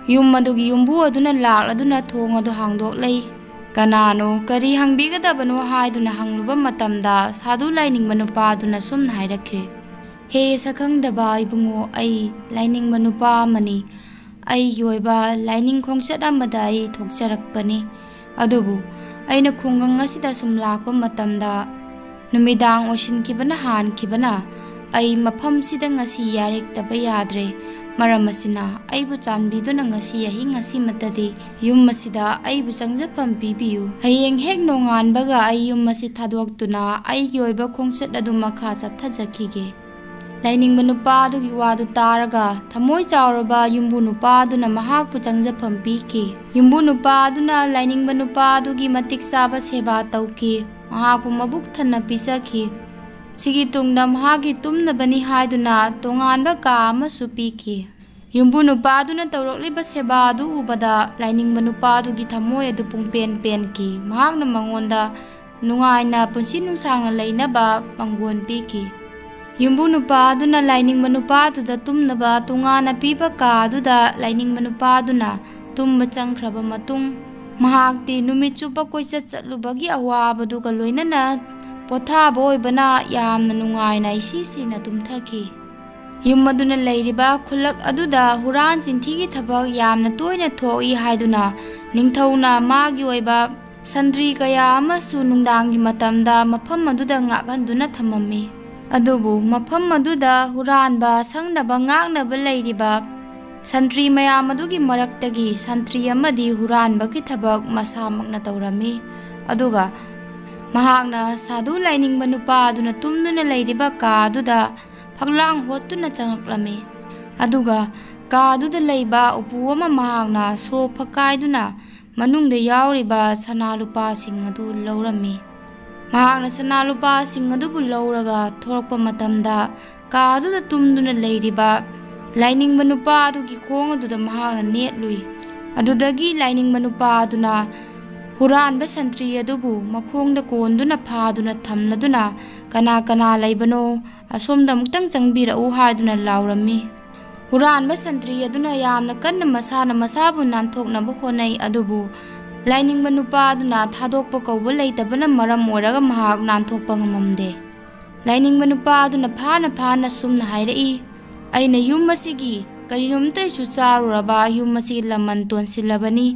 ꯌꯨꯝ ꯑꯗꯨꯒꯤ ꯌꯨꯝꯕꯨ ꯑꯗꯨꯅ ꯂꯥꯛꯂꯗꯨꯅ ꯊꯣꯡ ꯑꯗꯨ ꯍꯥꯡꯗꯣꯛꯂꯩ꯫ "ꯀꯅꯥꯅꯣ, ꯀꯔꯤ ꯍꯪꯕꯤꯒꯗꯕꯅꯣ?" ꯍꯥꯏꯗꯨꯅ ꯍꯪꯂꯨꯕ ꯃꯇꯝꯗ, ꯁꯥꯗꯨ ꯂꯥꯏꯅꯤꯡꯕ ꯅꯨꯄꯥ ꯑꯗꯨꯅ ꯁꯨꯝꯅ ꯍꯥꯏꯔꯛꯈꯤ, "ꯍꯦ ꯁꯛꯈꯪꯗꯕ ꯏꯕꯨꯡꯉꯣ, ꯑꯩ ꯂꯥꯏꯅꯤꯡꯕ ꯅꯨꯄꯥ ꯑꯃꯅꯤ꯫ ꯑꯩꯒꯤ ꯑꯣꯏꯕ ꯂꯥꯏꯅꯤꯡ ꯈꯣꯡꯆꯠ ꯑꯃꯗ ꯑꯩ ꯊꯣꯛꯆꯔꯛꯄꯅꯤ꯫ ꯑꯗꯨꯕꯨ ꯑꯩꯅ ꯈꯨꯡꯒꯪ ꯑꯁꯤꯗ ꯁꯨꯝ ꯂꯥꯛꯄ ꯃꯇꯝꯗ, ꯅꯨꯃꯤꯗꯥꯡ ꯑꯣꯏꯁꯤꯟꯈꯤꯕꯅ ꯍꯥꯟꯈꯤꯕꯅ ꯑꯩ ꯃꯐꯝꯁꯤꯗ ꯉꯁꯤ ꯌꯥꯔꯦꯛꯇꯕ ꯌꯥꯗ꯭ꯔꯦ꯫ ꯃꯔꯝ ꯑꯁꯤꯅ ꯑꯩꯕꯨ ꯆꯥꯟꯕꯤꯗꯨꯅ ꯉꯁꯤ ꯑꯍꯤꯡ ꯑꯁꯤꯃꯇꯗꯤ ꯌꯨꯝ ꯑꯁꯤꯗ ꯑꯩꯕꯨ ꯆꯪꯖꯐꯝ ꯄꯤꯕꯤꯌꯨ꯫ ꯍꯌꯦꯡ ꯍꯦꯛ ꯅꯣꯡꯉꯥꯟꯕꯒ ꯑꯩ ꯌꯨꯝ ꯑꯁꯤ ꯊꯥꯗꯣꯛꯇꯨꯅ ꯑꯩꯒꯤ ꯑꯣꯏꯕ ꯈꯣꯡꯆꯠ ꯑꯗꯨ ꯃꯈꯥ ꯆꯠꯊꯖꯈꯤꯒꯦ꯫" ꯂꯥꯏꯅꯤꯡꯕ ꯅꯨꯄꯥ ꯑꯗꯨꯒꯤ ꯋꯥꯗꯨ ꯇꯥꯔꯒ ꯊꯃꯣꯏ ꯆꯥꯎꯔꯕ ꯌꯨꯝꯕꯨ ꯅꯨꯄꯥ ꯑꯗꯨꯅ ꯃꯍꯥꯛꯄꯨ ꯆꯪꯖꯐꯝ ꯄꯤꯈꯤ꯫ ꯌꯨꯝꯕꯨ ꯅꯨꯄꯥ ꯑꯗꯨꯅ ꯂꯥꯏꯅꯤꯡꯕ ꯅꯨꯄꯥ ꯑꯗꯨꯒꯤ ꯃꯇꯤꯛ ꯆꯥꯕ ꯁꯦꯕꯥ ꯇꯧꯈꯤ꯫ ꯃꯍꯥꯛꯄꯨ ꯃꯕꯨꯛ ꯊꯟꯅ ꯄꯤꯖꯈꯤ꯫ ꯁꯤꯒꯤ ꯇꯨꯡꯗ ꯃꯍꯥꯛꯀꯤ ꯇꯨꯝꯅꯕꯅꯤ ꯍꯥꯏꯗꯨꯅ ꯇꯣꯉꯥꯟꯕ ꯀꯥ ꯑꯃꯁꯨ ꯄꯤꯈꯤ꯫ ꯌꯨꯝꯕꯨ ꯅꯨꯄꯥ ꯑꯗꯨꯅ ꯇꯧꯔꯛꯂꯤꯕ ꯁꯦꯕꯥ ꯑꯗꯨ ꯎꯕꯗ ꯂꯥꯏꯅꯤꯡꯕ ꯅꯨꯄꯥ ꯑꯗꯨꯒꯤ ꯊꯃꯣꯏ ꯑꯗꯨ ꯄꯨꯡꯄꯦꯟ ꯄꯦꯟꯈꯤ꯫ ꯃꯍꯥꯛꯅ ꯃꯉꯣꯟꯗ ꯅꯨꯡꯉꯥꯏꯅ ꯄꯨꯟꯁꯤ ꯅꯨꯡꯁꯥꯡꯅ ꯂꯩꯅꯕ ꯃꯪꯒꯣꯟ ꯄꯤꯈꯤ꯫ ꯌꯨꯝꯕꯨ ꯅꯨꯄꯥ ꯑꯗꯨꯅ ꯂꯥꯏꯅꯤꯡꯕ ꯅꯨꯄꯥ ꯑꯗꯨꯗ ꯇꯨꯝꯅꯕ ꯇꯣꯉꯥꯟꯅ ꯄꯤꯕ ꯀꯥ ꯑꯗꯨꯗ ꯂꯥꯏꯅꯤꯡꯕ ꯅꯨꯄꯥ ꯑꯗꯨꯅ ꯇꯨꯝꯕ ꯆꯪꯈ꯭ꯔꯕ ꯃꯇꯨꯡ, ꯃꯍꯥꯛꯇꯤ ꯅꯨꯃꯤꯠ ꯆꯨꯞꯄ ꯀꯣꯏꯆꯠ ꯆꯠꯂꯨꯕꯒꯤ ꯑꯋꯥꯕꯗꯨꯒ ꯂꯣꯏꯅꯅ ꯄꯣꯊꯥꯕ ꯑꯣꯏꯕꯅ ꯌꯥꯝꯅ ꯅꯨꯡꯉꯥꯏꯅ ꯏꯁꯤ ꯁꯤꯅ ꯇꯨꯝꯊꯈꯤ꯫ ꯌꯨꯝ ꯑꯗꯨꯅ ꯂꯩꯔꯤꯕ ꯈꯨꯜꯂꯛ ꯑꯗꯨꯗ ꯍꯨꯔꯥꯟ ꯆꯤꯟꯊꯤꯒꯤ ꯊꯕꯛ ꯌꯥꯝꯅ ꯇꯣꯏꯅ ꯊꯣꯛꯏ ꯍꯥꯏꯗꯨꯅ ꯅꯤꯡꯊꯧꯅ ꯃꯥꯒꯤ ꯑꯣꯏꯕ ꯁꯟꯇ꯭ꯔꯤ ꯀꯌꯥ ꯑꯃꯁꯨ ꯅꯨꯡꯗꯥꯡꯒꯤ ꯃꯇꯝꯗ ꯃꯐꯝ ꯑꯗꯨꯗ ꯉꯥꯛꯍꯟꯗꯨꯅ ꯊꯝꯃꯝꯃꯤ꯫ ꯑꯗꯨꯕꯨ ꯃꯐꯝ ꯑꯗꯨꯗ ꯍꯨꯔꯥꯟꯕ ꯁꯪꯅꯕ ꯉꯥꯛꯅꯕ ꯂꯩꯔꯤꯕ ꯁꯟꯇ꯭ꯔꯤ ꯃꯌꯥꯝ ꯑꯗꯨꯒꯤ ꯃꯔꯛꯇꯒꯤ ꯁꯟꯇ꯭ꯔꯤ ꯑꯃꯗꯤ ꯍꯨꯔꯥꯟꯕꯒꯤ ꯊꯕꯛ ꯃꯁꯥꯃꯛꯅ ꯇꯧꯔꯝꯃꯤ꯫ ꯑꯗꯨꯒ ꯃꯍꯥꯛꯅ ꯁꯥꯗꯨ ꯂꯥꯏꯅꯤꯡꯕ ꯅꯨꯄꯥ ꯑꯗꯨꯅ ꯇꯨꯝꯗꯨꯅ ꯂꯩꯔꯤꯕ ꯀꯥ ꯑꯗꯨꯗ ꯐꯛꯂꯥꯡ ꯍꯣꯠꯇꯨꯅ ꯆꯪꯂꯛꯂꯝꯃꯤ꯫ ꯑꯗꯨꯒ ꯀꯥ ꯑꯗꯨꯗ ꯂꯩꯕ ꯎꯄꯨ ꯑꯃ ꯃꯍꯥꯛꯅ ꯁꯣ ꯐꯛꯀꯥꯏꯗꯨꯅ ꯃꯅꯨꯡꯗ ꯌꯥꯎꯔꯤꯕ ꯁꯅꯥ ꯂꯨꯄꯥꯁꯤꯡ ꯑꯗꯨ ꯂꯧꯔꯝꯃꯤ꯫ ꯃꯍꯥꯛꯅ ꯁꯅꯥ ꯂꯨꯄꯥꯁꯤꯡ ꯑꯗꯨꯕꯨ ꯂꯧꯔꯒ ꯊꯣꯔꯛꯄ ꯃꯇꯝꯗ, ꯀꯥ ꯑꯗꯨꯗ ꯇꯨꯝꯗꯨꯅ ꯂꯩꯔꯤꯕ ꯂꯥꯏꯅꯤꯡꯕ ꯅꯨꯄꯥ ꯑꯗꯨꯒꯤ ꯈꯣꯡ ꯑꯗꯨꯗ ꯃꯍꯥꯛꯅ ꯅꯦꯠꯂꯨꯏ꯫ ꯑꯗꯨꯗꯒꯤ ꯂꯥꯏꯅꯤꯡꯕ ꯅꯨꯄꯥ ꯑꯗꯨꯅ ꯍꯨꯔꯥꯟꯕ ꯁꯟꯇ꯭ꯔꯤ ꯑꯗꯨꯕꯨ ꯃꯈꯣꯡꯗ ꯀꯣꯟꯗꯨꯅ ꯐꯥꯗꯨꯅ ꯊꯝꯂꯗꯨꯅ, "ꯀꯅꯥ ꯀꯅꯥ ꯂꯩꯕꯅꯣ? ꯑꯁꯣꯝꯗ ꯑꯃꯨꯛꯇꯪ ꯆꯪꯕꯤꯔꯛꯎ" ꯍꯥꯏꯗꯨꯅ ꯂꯥꯎꯔꯝꯃꯤ꯫ ꯍꯨꯔꯥꯟꯕ ꯁꯟꯇ꯭ꯔꯤ ꯑꯗꯨꯅ ꯌꯥꯝꯅ ꯀꯟꯅ ꯃꯁꯥꯅ ꯃꯁꯥꯕꯨ ꯅꯥꯟꯊꯣꯛꯅꯕ ꯍꯣꯠꯅꯩ, ꯑꯗꯨꯕꯨ ꯂꯥꯏꯅꯤꯡꯕ ꯅꯨꯄꯥ ꯑꯗꯨꯅ ꯊꯥꯗꯣꯛꯄ ꯀꯧꯕ ꯂꯩꯇꯕꯅ ꯃꯔꯝ ꯑꯣꯏꯔꯒ ꯃꯍꯥꯛ ꯅꯥꯟꯊꯣꯛꯄ ꯉꯝꯃꯝꯗꯦ꯫ ꯂꯥꯏꯅꯤꯡꯕ ꯅꯨꯄꯥ ꯑꯗꯨꯅ ꯐꯥꯅ ꯐꯥꯅ ꯁꯨꯝꯅ ꯍꯥꯏꯔꯛꯏ, "ꯑꯩꯅ ꯌꯨꯝ ꯑꯁꯤꯒꯤ ꯀꯔꯤꯅꯣꯝꯇꯁꯨ ꯆꯥꯔꯨꯔꯕ, ꯌꯨꯝ ꯑꯁꯤꯒꯤ ꯂꯃꯟ ꯇꯣꯟꯁꯤꯜꯂꯕꯅꯤ,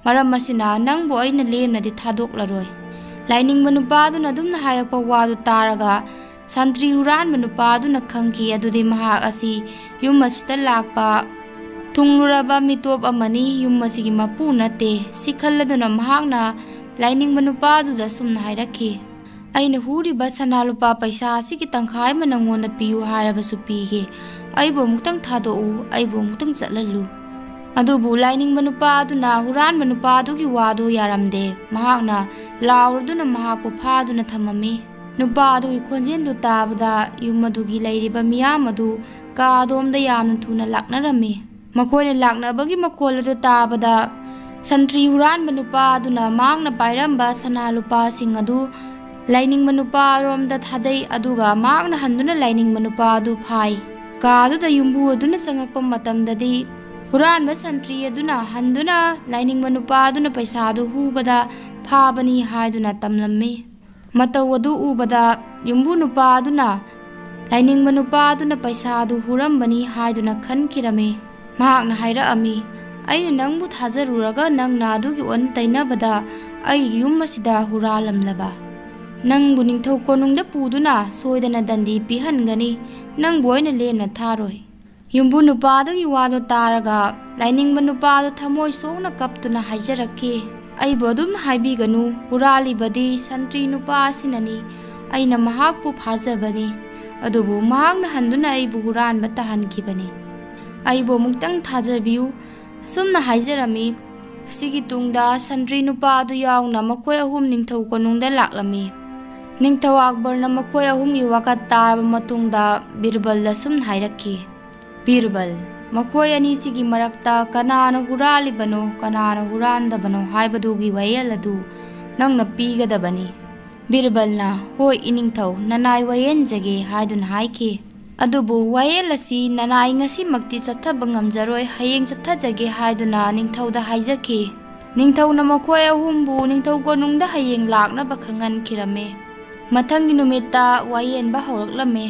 ꯃꯔꯝ ꯑꯁꯤꯅ ꯅꯪꯕꯨ ꯑꯩꯅ ꯂꯦꯝꯅꯗꯤ ꯊꯥꯗꯣꯛꯂꯔꯣꯏ"꯫ ꯂꯥꯏꯅꯤꯡꯕ ꯅꯨꯄꯥ ꯑꯗꯨꯅ ꯑꯗꯨꯝꯅ ꯍꯥꯏꯔꯛꯄ ꯋꯥꯗꯨ ꯇꯥꯔꯒ ꯁꯟꯇ꯭ꯔꯤ ꯍꯨꯔꯥꯟꯕ ꯅꯨꯄꯥ ꯑꯗꯨꯅ ꯈꯪꯈꯤ, ꯑꯗꯨꯗꯤ ꯃꯍꯥꯛ ꯑꯁꯤ ꯌꯨꯝ ꯑꯁꯤꯗ ꯂꯥꯛꯄ ꯊꯨꯡꯂꯨꯔꯕ ꯃꯤꯇꯣꯞ ꯑꯃꯅꯤ, ꯌꯨꯝ ꯑꯁꯤꯒꯤ ꯃꯄꯨ ꯅꯠꯇꯦ꯫ ꯁꯤ ꯈꯜꯂꯗꯨꯅ ꯃꯍꯥꯛꯅ ꯂꯥꯏꯅꯤꯡꯕ ꯅꯨꯄꯥ ꯑꯗꯨꯗ ꯁꯨꯝꯅ ꯍꯥꯏꯔꯛꯈꯤ, "ꯑꯩꯅ ꯍꯨꯔꯤꯕ ꯁꯅꯥ ꯂꯨꯄꯥ ꯄꯩꯁꯥ ꯑꯁꯤꯒꯤ ꯇꯪꯈꯥꯏ ꯑꯃ ꯅꯪꯉꯣꯟꯗ ꯄꯤꯌꯨ ꯍꯥꯏꯔꯕꯁꯨ ꯄꯤꯒꯦ꯫ ꯑꯩꯕꯨ ꯑꯃꯨꯛꯇꯪ ꯊꯥꯗꯣꯛꯎ, ꯑꯩꯕꯨ ꯑꯃꯨꯛꯇꯪ ꯆꯠꯍꯜꯂꯨ"꯫ ꯑꯗꯨꯕꯨ ꯂꯥꯏꯅꯤꯡꯕ ꯅꯨꯄꯥ ꯑꯗꯨꯅ ꯍꯨꯔꯥꯟꯕ ꯅꯨꯄꯥ ꯑꯗꯨꯒꯤ ꯋꯥꯗꯨ ꯌꯥꯔꯝꯗꯦ꯫ ꯃꯍꯥꯛꯅ ꯂꯥꯎꯔꯗꯨꯅ ꯃꯍꯥꯛꯄꯨ ꯐꯥꯗꯨꯅ ꯊꯝꯃꯝꯃꯤ꯫ ꯅꯨꯄꯥ ꯑꯗꯨꯒꯤ ꯈꯣꯟꯖꯦꯜꯗꯨ ꯇꯥꯕꯗ ꯌꯨꯝ ꯑꯗꯨꯒꯤ ꯂꯩꯔꯤꯕ ꯃꯤꯌꯥꯝ ꯑꯗꯨ ꯀꯥ ꯑꯗꯣꯝꯗ ꯌꯥꯝꯅ ꯊꯨꯅ ꯂꯥꯛꯅꯔꯝꯃꯤ꯫ ꯃꯈꯣꯏꯅ ꯂꯥꯛꯅꯕꯒꯤ ꯃꯈꯣꯜ ꯑꯗꯨ ꯇꯥꯕꯗ ꯁꯟꯇ꯭ꯔꯤ ꯍꯨꯔꯥꯟꯕ ꯅꯨꯄꯥ ꯑꯗꯨꯅ ꯃꯍꯥꯛꯅ ꯄꯥꯏꯔꯝꯕ ꯁꯅꯥ ꯂꯨꯄꯥꯁꯤꯡ ꯑꯗꯨ ꯂꯥꯏꯅꯤꯡꯕ ꯅꯨꯄꯥꯔꯣꯝꯗ ꯊꯥꯗꯩ, ꯑꯗꯨꯒ ꯃꯍꯥꯛꯅ ꯍꯟꯗꯨꯅ ꯂꯥꯏꯅꯤꯡꯕ ꯅꯨꯄꯥ ꯑꯗꯨ ꯐꯥꯏ꯫ ꯀꯥ ꯑꯗꯨꯗ ꯌꯨꯝꯕꯨ ꯑꯗꯨꯅ ꯆꯪꯉꯛꯄ ꯃꯇꯝꯗꯗꯤ ꯍꯨꯔꯥꯟꯕ ꯁꯟꯇ꯭ꯔꯤ ꯑꯗꯨꯅ ꯍꯟꯗꯨꯅ ꯂꯥꯏꯅꯤꯡꯕ ꯅꯨꯄꯥ ꯑꯗꯨꯅ ꯄꯩꯁꯥ ꯑꯗꯨ ꯍꯨꯕꯗ ꯐꯥꯕꯅꯤ ꯍꯥꯏꯗꯨꯅ ꯇꯝꯂꯝꯃꯤ꯫ ꯃꯇꯧ ꯑꯗꯨ ꯎꯕꯗ ꯌꯨꯝꯕꯨ ꯅꯨꯄꯥ ꯑꯗꯨꯅ ꯂꯥꯏꯅꯤꯡꯕ ꯅꯨꯄꯥ ꯑꯗꯨꯅ ꯄꯩꯁꯥ ꯑꯗꯨ ꯍꯨꯔꯝꯕꯅꯤ ꯍꯥꯏꯗꯨꯅ ꯈꯟꯈꯤꯔꯝꯃꯤ꯫ ꯃꯍꯥꯛꯅ ꯍꯥꯏꯔꯛꯑꯝꯃꯤ, "ꯑꯩꯅ ꯅꯪꯕꯨ ꯊꯥꯖꯔꯨꯔꯒ ꯅꯪꯅ ꯑꯗꯨꯒꯤ ꯑꯣꯟ ꯇꯩꯅꯕꯗ ꯑꯩꯒꯤ ꯌꯨꯝ ꯑꯁꯤꯗ ꯍꯨꯔꯥꯜꯂꯝꯂꯕ? ꯅꯪꯕꯨ ꯅꯤꯡꯊꯧ ꯀꯣꯅꯨꯡꯗ ꯄꯨꯗꯨꯅ ꯁꯣꯏꯗꯅ ꯗꯟꯗꯤ ꯄꯤꯍꯟꯒꯅꯤ, ꯅꯪꯕꯨ ꯑꯩꯅ ꯂꯦꯝꯅ ꯊꯥꯔꯣꯏ"꯫ ꯌꯨꯝꯕꯨ ꯅꯨꯄꯥꯗꯨꯒꯤ ꯋꯥꯗꯨ ꯇꯥꯔꯒ ꯂꯥꯏꯅꯤꯡꯕ ꯅꯨꯄꯥꯗꯨ ꯊꯃꯣꯏ ꯁꯣꯛꯅ ꯀꯞꯇꯨꯅ ꯍꯥꯏꯖꯔꯛꯈꯤ, "ꯑꯩꯕꯨ ꯑꯗꯨꯝꯅ ꯍꯥꯏꯕꯤꯒꯅꯨ, ꯍꯨꯔꯥꯜꯂꯤꯕꯗꯤ ꯁꯟꯇ꯭ꯔꯤ ꯅꯨꯄꯥ ꯑꯁꯤꯅꯅꯤ, ꯑꯩꯅ ꯃꯍꯥꯛꯄꯨ ꯐꯥꯖꯕꯅꯤ, ꯑꯗꯨꯕꯨ ꯃꯍꯥꯛꯅ ꯍꯟꯗꯨꯅ ꯑꯩꯕꯨ ꯍꯨꯔꯥꯟꯕ ꯇꯥꯍꯟꯈꯤꯕꯅꯤ꯫ ꯑꯩꯕꯨ ꯑꯃꯨꯛꯇꯪ ꯊꯥꯖꯕꯤꯌꯨ"꯫ ꯑꯁꯨꯝꯅ ꯍꯥꯏꯖꯔꯝꯃꯤ꯫ ꯑꯁꯤꯒꯤ ꯇꯨꯡꯗ ꯁꯟꯇ꯭ꯔꯤ ꯅꯨꯄꯥ ꯑꯗꯨ ꯌꯥꯎꯅ ꯃꯈꯣꯏ ꯑꯍꯨꯝ ꯅꯤꯡꯊꯧ ꯀꯣꯅꯨꯡꯗ ꯂꯥꯛꯂꯝꯃꯤ꯫ ꯅꯤꯡꯊꯧ ꯑꯛꯕꯔꯅ ꯃꯈꯣꯏ ꯑꯍꯨꯝꯒꯤ ꯋꯥꯀꯠ ꯇꯥꯔꯕ ꯃꯇꯨꯡꯗ ꯕꯤꯔꯕꯜꯗ ꯑꯁꯨꯝꯅ ꯍꯥꯏꯔꯛꯈꯤ, "ꯕꯤꯔꯕꯜ, ꯃꯈꯣꯏ ꯑꯅꯤꯁꯤꯒꯤ ꯃꯔꯛꯇ ꯀꯅꯥꯅ ꯍꯨꯔꯥꯜꯂꯤꯕꯅꯣ, ꯀꯅꯥꯅ ꯍꯨꯔꯥꯟꯗꯕꯅꯣ ꯍꯥꯏꯕꯗꯨꯒꯤ ꯋꯥꯌꯦꯜ ꯑꯗꯨ ꯅꯪꯅ ꯄꯤꯒꯗꯕꯅꯤ"꯫ ꯕꯤꯔꯕꯜꯅ, "ꯍꯣꯏ ꯏꯅꯤꯡꯊꯧ, ꯅꯅꯥꯏ ꯋꯥꯌꯦꯟꯖꯒꯦ" ꯍꯥꯏꯗꯨꯅ ꯍꯥꯏꯈꯤ꯫ ꯑꯗꯨꯕꯨ ꯋꯥꯌꯦꯜ ꯑꯁꯤ ꯅꯅꯥꯏ ꯉꯁꯤꯃꯛꯇꯤ ꯆꯠꯊꯕ ꯉꯝꯖꯔꯣꯏ, ꯍꯌꯦꯡ ꯆꯠꯊꯖꯒꯦ ꯍꯥꯏꯗꯨꯅ ꯅꯤꯡꯊꯧꯗ ꯍꯥꯏꯖꯈꯤ꯫ ꯅꯤꯡꯊꯧꯅ ꯃꯈꯣꯏ ꯑꯍꯨꯝꯕꯨ ꯅꯤꯡꯊꯧ ꯀꯣꯅꯨꯡꯗ ꯍꯌꯦꯡ ꯂꯥꯛꯅꯕ ꯈꯪꯍꯟꯈꯤꯔꯝꯃꯤ꯫ ꯃꯊꯪꯒꯤ ꯅꯨꯃꯤꯠꯇ ꯋꯥꯌꯦꯟꯕ ꯍꯧꯔꯛꯂꯝꯃꯤ꯫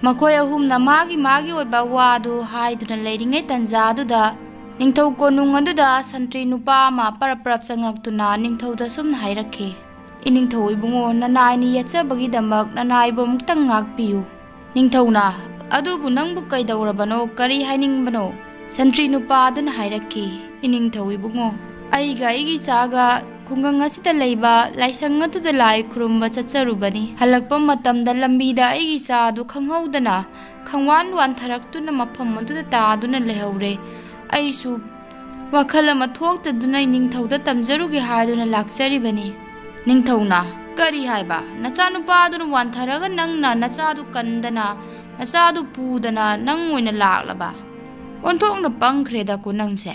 ꯃꯈꯣꯏ ꯑꯍꯨꯝꯅ ꯃꯥꯒꯤ ꯃꯥꯒꯤ ꯑꯣꯏꯕ ꯋꯥꯗꯨ ꯍꯥꯏꯗꯨꯅ ꯂꯩꯔꯤꯉꯩ ꯇꯟꯖꯥꯗꯨꯗ, ꯅꯤꯡꯊꯧ ꯀꯣꯅꯨꯡ ꯑꯗꯨꯗ ꯁꯟꯇ꯭ꯔꯤ ꯅꯨꯄꯥ ꯑꯃ ꯄꯔꯞ ꯄꯔꯞ ꯆꯪꯉꯛꯇꯨꯅ ꯅꯤꯡꯊꯧꯗ ꯁꯨꯝꯅ ꯍꯥꯏꯔꯛꯈꯤ, "ꯏꯅꯤꯡꯊꯧ ꯏꯕꯨꯡꯉꯣ, ꯅꯅꯥꯏꯅ ꯌꯦꯠꯆꯕꯒꯤꯗꯃꯛ ꯅꯅꯥꯏꯕꯨ ꯑꯃꯨꯛꯇꯪ ꯉꯥꯛꯄꯤꯌꯨ꯫" ꯅꯤꯡꯊꯧꯅ, "ꯑꯗꯨꯕꯨ ꯅꯪꯕꯨ ꯀꯩꯗꯧꯔꯕꯅꯣ? ꯀꯔꯤ ꯍꯥꯏꯅꯤꯡꯕꯅꯣ?" ꯁꯟꯇ꯭ꯔꯤ ꯅꯨꯄꯥ ꯑꯗꯨꯅ ꯍꯥꯏꯔꯛꯈꯤ, "ꯏꯅꯤꯡꯊꯧ ꯏꯕꯨꯡꯉꯣ, ꯑꯩꯒ ꯑꯩꯒꯤ ꯏꯆꯥꯒ ꯈꯨꯡꯒꯪ ꯑꯁꯤꯗ ꯂꯩꯕ ꯂꯥꯏꯁꯪ ꯑꯗꯨꯗ ꯂꯥꯏ ꯈꯨꯔꯨꯝꯕ ꯆꯠꯆꯔꯨꯕꯅꯤ꯫ ꯍꯜꯂꯛꯄ ꯃꯇꯝꯗ ꯂꯝꯕꯤꯗ ꯑꯩꯒꯤ ꯏꯆꯥ ꯑꯗꯨ ꯈꯪꯍꯧꯗꯅ ꯈꯪꯋꯥꯟ ꯋꯥꯟꯊꯔꯛꯇꯨꯅ ꯃꯐꯝ ꯑꯗꯨꯗ ꯇꯥꯗꯨꯅ ꯂꯩꯍꯧꯔꯦ꯫ ꯑꯩꯁꯨ ꯋꯥꯈꯜ ꯑꯃ ꯊꯣꯛꯇꯗꯨꯅ ꯅꯤꯡꯊꯧꯗ ꯇꯝꯖꯔꯨꯒꯦ ꯍꯥꯏꯗꯨꯅ ꯂꯥꯛꯆꯔꯤꯕꯅꯤ꯫" ꯅꯤꯡꯊꯧꯅ, "ꯀꯔꯤ ꯍꯥꯏꯕ? ꯅꯆꯥꯅꯨꯄꯥꯗꯨꯅ ꯋꯥꯟꯊꯔꯒ ꯅꯪꯅ ꯅꯆꯥꯗꯨ ꯀꯟꯗꯅ ꯅꯆꯥꯗꯨ ꯄꯨꯗꯅ ꯅꯪ ꯑꯣꯏꯅ ꯂꯥꯛꯂꯕ? ꯑꯣꯟꯊꯣꯛꯅ ꯄꯪꯈ꯭ꯔꯦꯗꯀꯣ ꯅꯪꯁꯦ꯫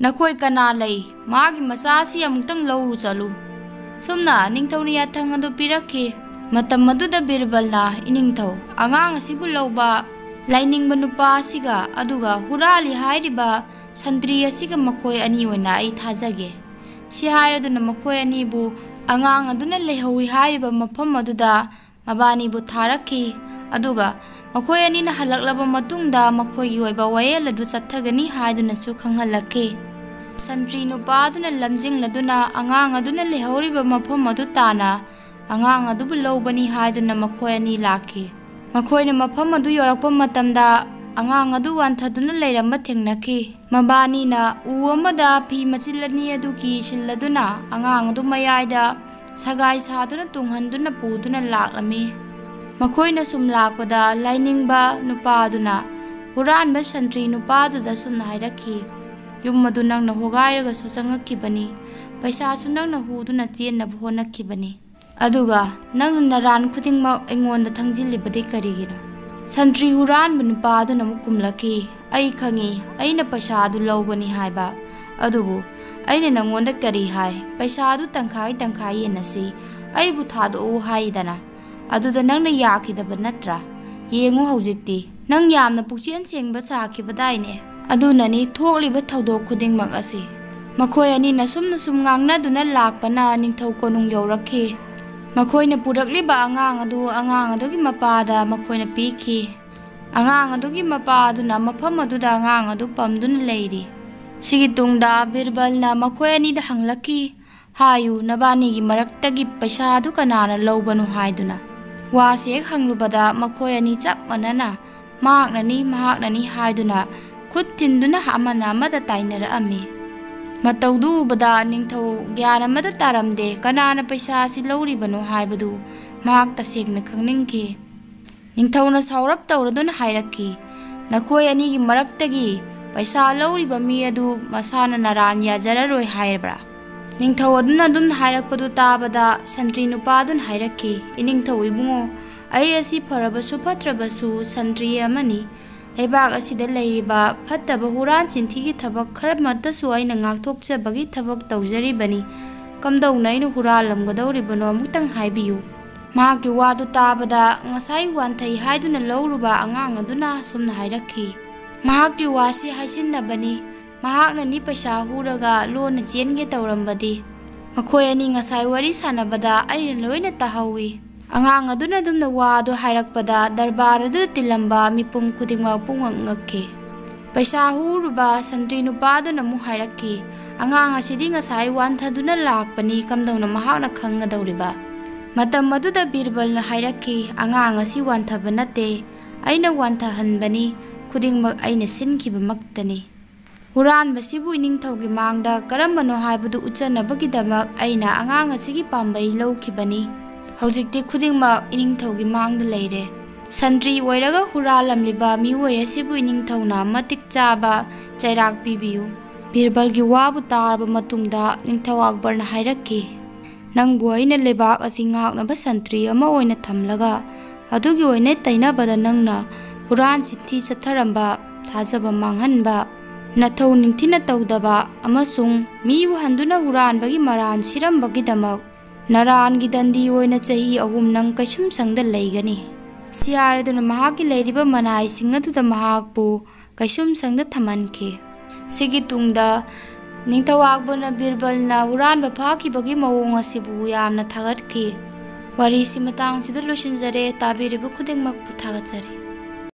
ꯅꯈꯣꯏ ꯀꯅꯥ ꯂꯩ? ꯃꯥꯒꯤ ꯃꯆꯥꯁꯤ ꯑꯃꯨꯛꯇꯪ ꯂꯧꯔꯨ ꯆꯠꯂꯨ꯫" ꯁꯨꯝꯅ ꯅꯤꯡꯊꯧꯅ ꯌꯥꯊꯪ ꯑꯗꯨ ꯄꯤꯔꯛꯈꯤ꯫ ꯃꯇꯝ ꯑꯗꯨꯗ ꯕꯤꯔꯕꯜꯅ, "ꯏꯅꯤꯡꯊꯧ, ꯑꯉꯥꯡ ꯑꯁꯤꯕꯨ ꯂꯧꯕ ꯂꯥꯏꯅꯤꯡꯕ ꯅꯨꯄꯥ ꯑꯁꯤꯒ ꯑꯗꯨꯒ ꯍꯨꯔꯥꯜꯂꯤ ꯍꯥꯏꯔꯤꯕ ꯁꯟꯇ꯭ꯔꯤ ꯑꯁꯤꯒ ꯃꯈꯣꯏ ꯑꯅꯤ ꯑꯣꯏꯅ ꯑꯩ ꯊꯥꯖꯒꯦ꯫" ꯁꯤ ꯍꯥꯏꯔꯗꯨꯅ ꯃꯈꯣꯏ ꯑꯅꯤꯕꯨ ꯑꯉꯥꯡ ꯑꯗꯨꯅ ꯂꯩꯍꯧꯏ ꯍꯥꯏꯔꯤꯕ ꯃꯐꯝ ꯑꯗꯨꯗ ꯃꯕꯥꯅꯤꯕꯨ ꯊꯥꯔꯛꯈꯤ꯫ ꯑꯗꯨꯒ ꯃꯈꯣꯏ ꯑꯅꯤꯅ ꯍꯜꯂꯛꯂꯕ ꯃꯇꯨꯡꯗ ꯃꯈꯣꯏꯒꯤ ꯑꯣꯏꯕ ꯋꯥꯌꯦꯜ ꯑꯗꯨ ꯆꯠꯊꯒꯅꯤ ꯍꯥꯏꯗꯨꯅꯁꯨ ꯈꯪꯍꯜꯂꯛꯈꯤ꯫ ꯁꯟꯇ꯭ꯔꯤ ꯅꯨꯄꯥ ꯑꯗꯨꯅ ꯂꯝꯖꯤꯡꯂꯗꯨꯅ ꯑꯉꯥꯡ ꯑꯗꯨꯅ ꯂꯩꯍꯧꯔꯤꯕ ꯃꯐꯝ ꯑꯗꯨ ꯇꯥꯅ ꯑꯉꯥꯡ ꯑꯗꯨꯕꯨ ꯂꯧꯕꯅꯤ ꯍꯥꯏꯗꯨꯅ ꯃꯈꯣꯏ ꯑꯅꯤ ꯂꯥꯛꯈꯤ꯫ ꯃꯈꯣꯏꯅ ꯃꯐꯝ ꯑꯗꯨ ꯌꯧꯔꯛꯄ ꯃꯇꯝꯗ ꯑꯉꯥꯡ ꯑꯗꯨ ꯋꯥꯟꯊꯗꯨꯅ ꯂꯩꯔꯝꯕ ꯊꯦꯡꯅꯈꯤ꯫ ꯃꯕꯥꯅꯤꯅ ꯎ ꯑꯃꯗ ꯐꯤ ꯃꯆꯤꯜ ꯑꯅꯤ ꯑꯗꯨ ꯀꯤꯁꯤꯜꯂꯗꯨꯅ ꯑꯉꯥꯡ ꯑꯗꯨ ꯃꯌꯥꯏꯗ ꯁꯒꯥꯏ ꯁꯥꯗꯨꯅ ꯇꯨꯡꯍꯟꯗꯨꯅ ꯄꯨꯗꯨꯅ ꯂꯥꯛꯂꯝꯃꯤ꯫ ꯃꯈꯣꯏꯅ ꯁꯨꯝ ꯂꯥꯛꯄꯗ ꯂꯥꯏꯅꯤꯡꯕ ꯅꯨꯄꯥ ꯑꯗꯨꯅ ꯍꯨꯔꯥꯟꯕ ꯁꯟꯇ꯭ꯔꯤ ꯅꯨꯄꯥꯗꯨꯗ ꯁꯨꯝꯅ ꯍꯥꯏꯔꯛꯈꯤ, "ꯌꯨꯝ ꯑꯗꯨ ꯅꯪꯅ ꯍꯣꯒꯥꯏꯔꯒꯁꯨ ꯆꯪꯉꯛꯈꯤꯕꯅꯤ, ꯄꯩꯁꯥꯁꯨ ꯅꯪꯅ ꯍꯨꯗꯨꯅ ꯆꯦꯟꯅꯕ ꯍꯣꯠꯅꯈꯤꯕꯅꯤ꯫ ꯑꯗꯨꯒ ꯅꯪꯅ ꯅꯔꯥꯟ ꯈꯨꯗꯤꯡꯃꯛ ꯑꯩꯉꯣꯟꯗ ꯊꯪꯖꯤꯜꯂꯤꯕꯗꯤ ꯀꯔꯤꯒꯤꯅꯣ?" ꯁꯟꯇ꯭ꯔꯤ ꯍꯨꯔꯥꯟꯕ ꯅꯨꯄꯥ ꯑꯗꯨꯅ ꯑꯃꯨꯛ ꯈꯨꯝꯂꯛꯈꯤ, "ꯑꯩ ꯈꯪꯉꯤ, ꯑꯩꯅ ꯄꯩꯁꯥ ꯑꯗꯨ ꯂꯧꯕꯅꯤ ꯍꯥꯏꯕ꯫ ꯑꯗꯨꯕꯨ ꯑꯩꯅ ꯅꯪꯉꯣꯟꯗ ꯀꯔꯤ ꯍꯥꯏ? ꯄꯩꯁꯥ ꯑꯗꯨ ꯇꯪꯈꯥꯏ ꯇꯪꯈꯥꯏ ꯌꯦꯟꯅꯁꯤ, ꯑꯩꯕꯨ ꯊꯥꯗꯣꯛꯎ ꯍꯥꯏꯗꯅ꯫ ꯑꯗꯨꯗ ꯅꯪꯅ ꯌꯥꯈꯤꯗꯕ ꯅꯠꯇ꯭ꯔꯥ? ꯌꯦꯡꯉꯨ ꯍꯧꯖꯤꯛꯇꯤ, ꯅꯪ ꯌꯥꯝꯅ ꯄꯨꯛꯆꯦꯜ ꯁꯦꯡꯕ ꯁꯥꯈꯤꯕꯗꯥꯏꯅꯦ? ꯑꯗꯨꯅꯅꯤ ꯊꯣꯛꯂꯤꯕ ꯊꯧꯗꯣꯛ ꯈꯨꯗꯤꯡꯃꯛ ꯑꯁꯤ꯫ ꯃꯈꯣꯏ ꯑꯅꯤꯅ ꯁꯨꯝꯅ ꯁꯨꯝ ꯉꯥꯡꯅꯗꯨꯅ ꯂꯥꯛꯄꯅ ꯅꯤꯡꯊꯧ ꯀꯣꯅꯨꯡ ꯌꯧꯔꯛꯈꯤ꯫ ꯃꯈꯣꯏꯅ ꯄꯨꯔꯛꯂꯤꯕ ꯑꯉꯥꯡ ꯑꯗꯨ ꯑꯉꯥꯡ ꯑꯗꯨꯒꯤ ꯃꯄꯥꯗ ꯃꯈꯣꯏꯅ ꯄꯤꯈꯤ꯫ ꯑꯉꯥꯡ ꯑꯗꯨꯒꯤ ꯃꯄꯥ ꯑꯗꯨꯅ ꯃꯐꯝ ꯑꯗꯨꯗ ꯑꯉꯥꯡ ꯑꯗꯨ ꯄꯝꯗꯨꯅ ꯂꯩꯔꯤ꯫ ꯁꯤꯒꯤ ꯇꯨꯡꯗ ꯕꯤꯔꯕꯜꯅ ꯃꯈꯣꯏ ꯑꯅꯤꯗ ꯍꯪꯂꯛꯈꯤ, "ꯍꯥꯏꯌꯨ, ꯅꯕꯥꯅꯤꯒꯤ ꯃꯔꯛꯇꯒꯤ ꯄꯩꯁꯥ ꯑꯗꯨ ꯀꯅꯥꯅ ꯂꯧꯕꯅꯣ?" ꯍꯥꯏꯗꯨꯅ꯫ ꯋꯥꯁꯤ ꯍꯦꯛ ꯍꯪꯂꯨꯕꯗ ꯃꯈꯣꯏ ꯑꯅꯤ ꯆꯞ ꯃꯥꯟꯅꯅ "ꯃꯍꯥꯛꯅꯅꯤ, ꯃꯍꯥꯛꯅꯅꯤ" ꯍꯥꯏꯗꯨꯅ ꯈꯨꯠ ꯊꯤꯟꯗꯨꯅ ꯑꯃꯅ ꯑꯃꯗ ꯇꯥꯏꯅꯔꯛꯑꯝꯃꯤ꯫ ꯃꯇꯧꯗꯨ ꯎꯕꯗ ꯅꯤꯡꯊꯧ ꯒ꯭ꯌꯥꯟ ꯑꯃꯗ ꯇꯥꯔꯝꯗꯦ꯫ ꯀꯅꯥꯅ ꯄꯩꯁꯥ ꯑꯁꯤ ꯂꯧꯔꯤꯕꯅꯣ ꯍꯥꯏꯕꯗꯨ ꯃꯍꯥꯛ ꯇꯁꯦꯡꯅ ꯈꯪꯅꯤꯡꯈꯤ꯫ ꯅꯤꯡꯊꯧꯅ ꯁꯥꯎꯔꯞ ꯇꯧꯔꯗꯨꯅ ꯍꯥꯏꯔꯛꯈꯤ, "ꯅꯈꯣꯏ ꯑꯅꯤꯒꯤ ꯃꯔꯛꯇꯒꯤ ꯄꯩꯁꯥ ꯂꯧꯔꯤꯕ ꯃꯤ ꯑꯗꯨ ꯃꯁꯥꯅ ꯅꯔꯥꯟ ꯌꯥꯖꯔꯔꯣꯏ ꯍꯥꯏꯔꯕ꯭ꯔꯥ?" ꯅꯤꯡꯊꯧ ꯑꯗꯨꯅ ꯑꯗꯨꯝ ꯍꯥꯏꯔꯛꯄꯗꯨ ꯇꯥꯕꯗ ꯁꯟꯇ꯭ꯔꯤ ꯅꯨꯄꯥ ꯑꯗꯨꯅ ꯍꯥꯏꯔꯛꯈꯤ, "ꯏꯅꯤꯡꯊꯧ ꯏꯕꯨꯡꯉꯣ, ꯑꯩ ꯑꯁꯤ ꯐꯔꯕꯁꯨ ꯐꯠꯇ꯭ꯔꯕꯁꯨ ꯁꯟꯇ꯭ꯔꯤ ꯑꯃꯅꯤ꯫ ꯂꯩꯕꯥꯛ ꯑꯁꯤꯗ ꯂꯩꯔꯤꯕ ꯐꯠꯇꯕ ꯍꯨꯔꯥꯟ ꯆꯤꯟꯊꯤꯒꯤ ꯊꯕꯛ ꯈꯔꯃꯠꯇꯁꯨ ꯑꯩꯅ ꯉꯥꯛꯊꯣꯛꯆꯕꯒꯤ ꯊꯕꯛ ꯇꯧꯖꯔꯤꯕꯅꯤ꯫ ꯀꯝꯗꯧꯅ ꯑꯩꯅ ꯍꯨꯔꯥꯜꯂꯝꯒꯗꯧꯔꯤꯕꯅꯣ? ꯑꯃꯨꯛꯇꯪ ꯍꯥꯏꯕꯤꯌꯨ꯫" ꯃꯍꯥꯛꯀꯤ ꯋꯥꯗꯨ ꯇꯥꯕꯗ ꯉꯁꯥꯏ ꯋꯥꯟꯊꯩ ꯍꯥꯏꯗꯨꯅ ꯂꯧꯔꯨꯕ ꯑꯉꯥꯡ ꯑꯗꯨꯅ ꯑꯁꯨꯝꯅ ꯍꯥꯏꯔꯛꯈꯤ, "ꯃꯍꯥꯛꯀꯤ ꯋꯥꯁꯤ ꯍꯥꯏꯁꯤꯟꯅꯕꯅꯤ꯫ ꯃꯍꯥꯛꯅꯅꯤ ꯄꯩꯁꯥ ꯍꯨꯔꯒ ꯂꯣꯟꯅ ꯆꯦꯟꯒꯦ ꯇꯧꯔꯝꯕꯗꯤ꯫ ꯃꯈꯣꯏ ꯑꯅꯤ ꯉꯁꯥꯏ ꯋꯥꯔꯤ ꯁꯥꯟꯅꯕꯗ ꯑꯩꯅ ꯂꯣꯏꯅ ꯇꯥꯍꯧꯏ꯫" ꯑꯉꯥꯡ ꯑꯗꯨꯅ ꯑꯗꯨꯝꯅ ꯋꯥ ꯑꯗꯨ ꯍꯥꯏꯔꯛꯄꯗ ꯗꯔꯕꯥꯔ ꯑꯗꯨꯗ ꯇꯤꯜꯂꯝꯕ ꯃꯤꯄꯨꯝ ꯈꯨꯗꯤꯡꯃꯛ ꯄꯨꯡꯉꯛ ꯉꯛꯈꯤ꯫ ꯄꯩꯁꯥ ꯍꯨꯔꯨꯕ ꯁꯟꯇ꯭ꯔꯤ ꯅꯨꯄꯥ ꯑꯗꯨꯅ ꯑꯃꯨꯛ ꯍꯥꯏꯔꯛꯈꯤ, "ꯑꯉꯥꯡ ꯑꯁꯤꯗꯤ ꯉꯁꯥꯏ ꯋꯥꯟꯊꯗꯨꯅ ꯂꯥꯛꯄꯅꯤ, ꯀꯝꯗꯧꯅ ꯃꯍꯥꯛꯅ ꯈꯪꯒꯗꯧꯔꯤꯕ?" ꯃꯇꯝ ꯑꯗꯨꯗ ꯕꯤꯔꯕꯜꯅ ꯍꯥꯏꯔꯛꯈꯤ, "ꯑꯉꯥꯡ ꯑꯁꯤ ꯋꯥꯟꯊꯕ ꯅꯠꯇꯦ, ꯑꯩꯅ ꯋꯥꯟꯊꯍꯟꯕꯅꯤ, ꯈꯨꯗꯤꯡꯃꯛ ꯑꯩꯅ ꯁꯤꯟꯈꯤꯕꯃꯛꯇꯅꯤ꯫ ꯍꯨꯔꯥꯟꯕꯁꯤꯕꯨ ꯏꯅꯤꯡꯊꯧꯒꯤ ꯃꯥꯡꯗ ꯀꯔꯝꯕꯅꯣ ꯍꯥꯏꯕꯗꯨ ꯎꯠꯆꯅꯕꯒꯤꯗꯃꯛ ꯑꯩꯅ ꯑꯉꯥꯡ ꯑꯁꯤꯒꯤ ꯄꯥꯝꯕꯩ ꯂꯧꯈꯤꯕꯅꯤ꯫ ꯍꯧꯖꯤꯛꯇꯤ ꯈꯨꯗꯤꯡꯃꯛ ꯏꯅꯤꯡꯊꯧꯒꯤ ꯃꯥꯡꯗ ꯂꯩꯔꯦ꯫ ꯁꯟꯇ꯭ꯔꯤ ꯑꯣꯏꯔꯒ ꯍꯨꯔꯥꯜꯂꯝꯂꯤꯕ ꯃꯤꯑꯣꯏ ꯑꯁꯤꯕꯨ ꯏꯅꯤꯡꯊꯧꯅ ꯃꯇꯤꯛ ꯆꯥꯕ ꯆꯩꯔꯥꯛ ꯄꯤꯕꯤꯌꯨ꯫" ꯕꯤꯔꯕꯜꯒꯤ ꯋꯥꯕꯨ ꯇꯥꯔꯕ ꯃꯇꯨꯡꯗ ꯅꯤꯡꯊꯧ ꯑꯛꯕꯔꯅ ꯍꯥꯏꯔꯛꯈꯤ, "ꯅꯪꯕꯨ ꯑꯩꯅ ꯂꯩꯕꯥꯛ ꯑꯁꯤ ꯉꯥꯛꯅꯕ ꯁꯟꯇ꯭ꯔꯤ ꯑꯃ ꯑꯣꯏꯅ ꯊꯝꯂꯒ ꯑꯗꯨꯒꯤ ꯑꯣꯏꯅ ꯇꯩꯅꯕꯗ ꯅꯪꯅ ꯍꯨꯔꯥꯟ ꯆꯤꯟꯊꯤ ꯆꯠꯊꯔꯝꯕ, ꯊꯥꯖꯕ ꯃꯥꯡꯍꯟꯕ, ꯅꯊꯧ ꯅꯤꯡꯊꯤꯅ ꯇꯧꯗꯕ ꯑꯃꯁꯨꯡ ꯃꯤꯕꯨ ꯍꯟꯗꯨꯅ ꯍꯨꯔꯥꯟꯕꯒꯤ ꯃꯔꯥꯟ ꯁꯤꯔꯝꯕꯒꯤꯗꯃꯛ ꯅꯔꯥꯟꯒꯤ ꯗꯟꯗꯤ ꯑꯣꯏꯅ ꯆꯍꯤ ꯑꯍꯨꯝ ꯅꯪ ꯀꯩꯁꯨꯝꯁꯪꯗ ꯂꯩꯒꯅꯤ꯫" ꯁꯤꯌꯥꯔ ꯑꯗꯨꯅ ꯃꯍꯥꯛꯀꯤ ꯂꯩꯔꯤꯕ ꯃꯅꯥꯏꯁꯤꯡ ꯑꯗꯨꯗ ꯃꯍꯥꯛꯄꯨ ꯀꯩꯁꯨꯝꯁꯪꯗ ꯊꯝꯍꯟꯈꯤ꯫ ꯁꯤꯒꯤ ꯇꯨꯡꯗ ꯅꯤꯡꯊꯧ ꯑꯛꯕꯔꯅ ꯕꯤꯔꯕꯜꯅ ꯍꯨꯔꯥꯟꯕ ꯐꯥꯈꯤꯕꯒꯤ ꯃꯑꯣꯡ ꯑꯁꯤꯕꯨ ꯌꯥꯝꯅ ꯊꯥꯒꯠꯈꯤ꯫ ꯋꯥꯔꯤꯁꯤ ꯃꯇꯥꯡꯁꯤꯗ ꯂꯣꯏꯁꯤꯟꯖꯔꯦ꯫ ꯇꯥꯕꯤꯔꯤꯕ ꯈꯨꯗꯤꯡꯃꯛꯄꯨ ꯊꯥꯒꯠꯆꯔꯤ꯫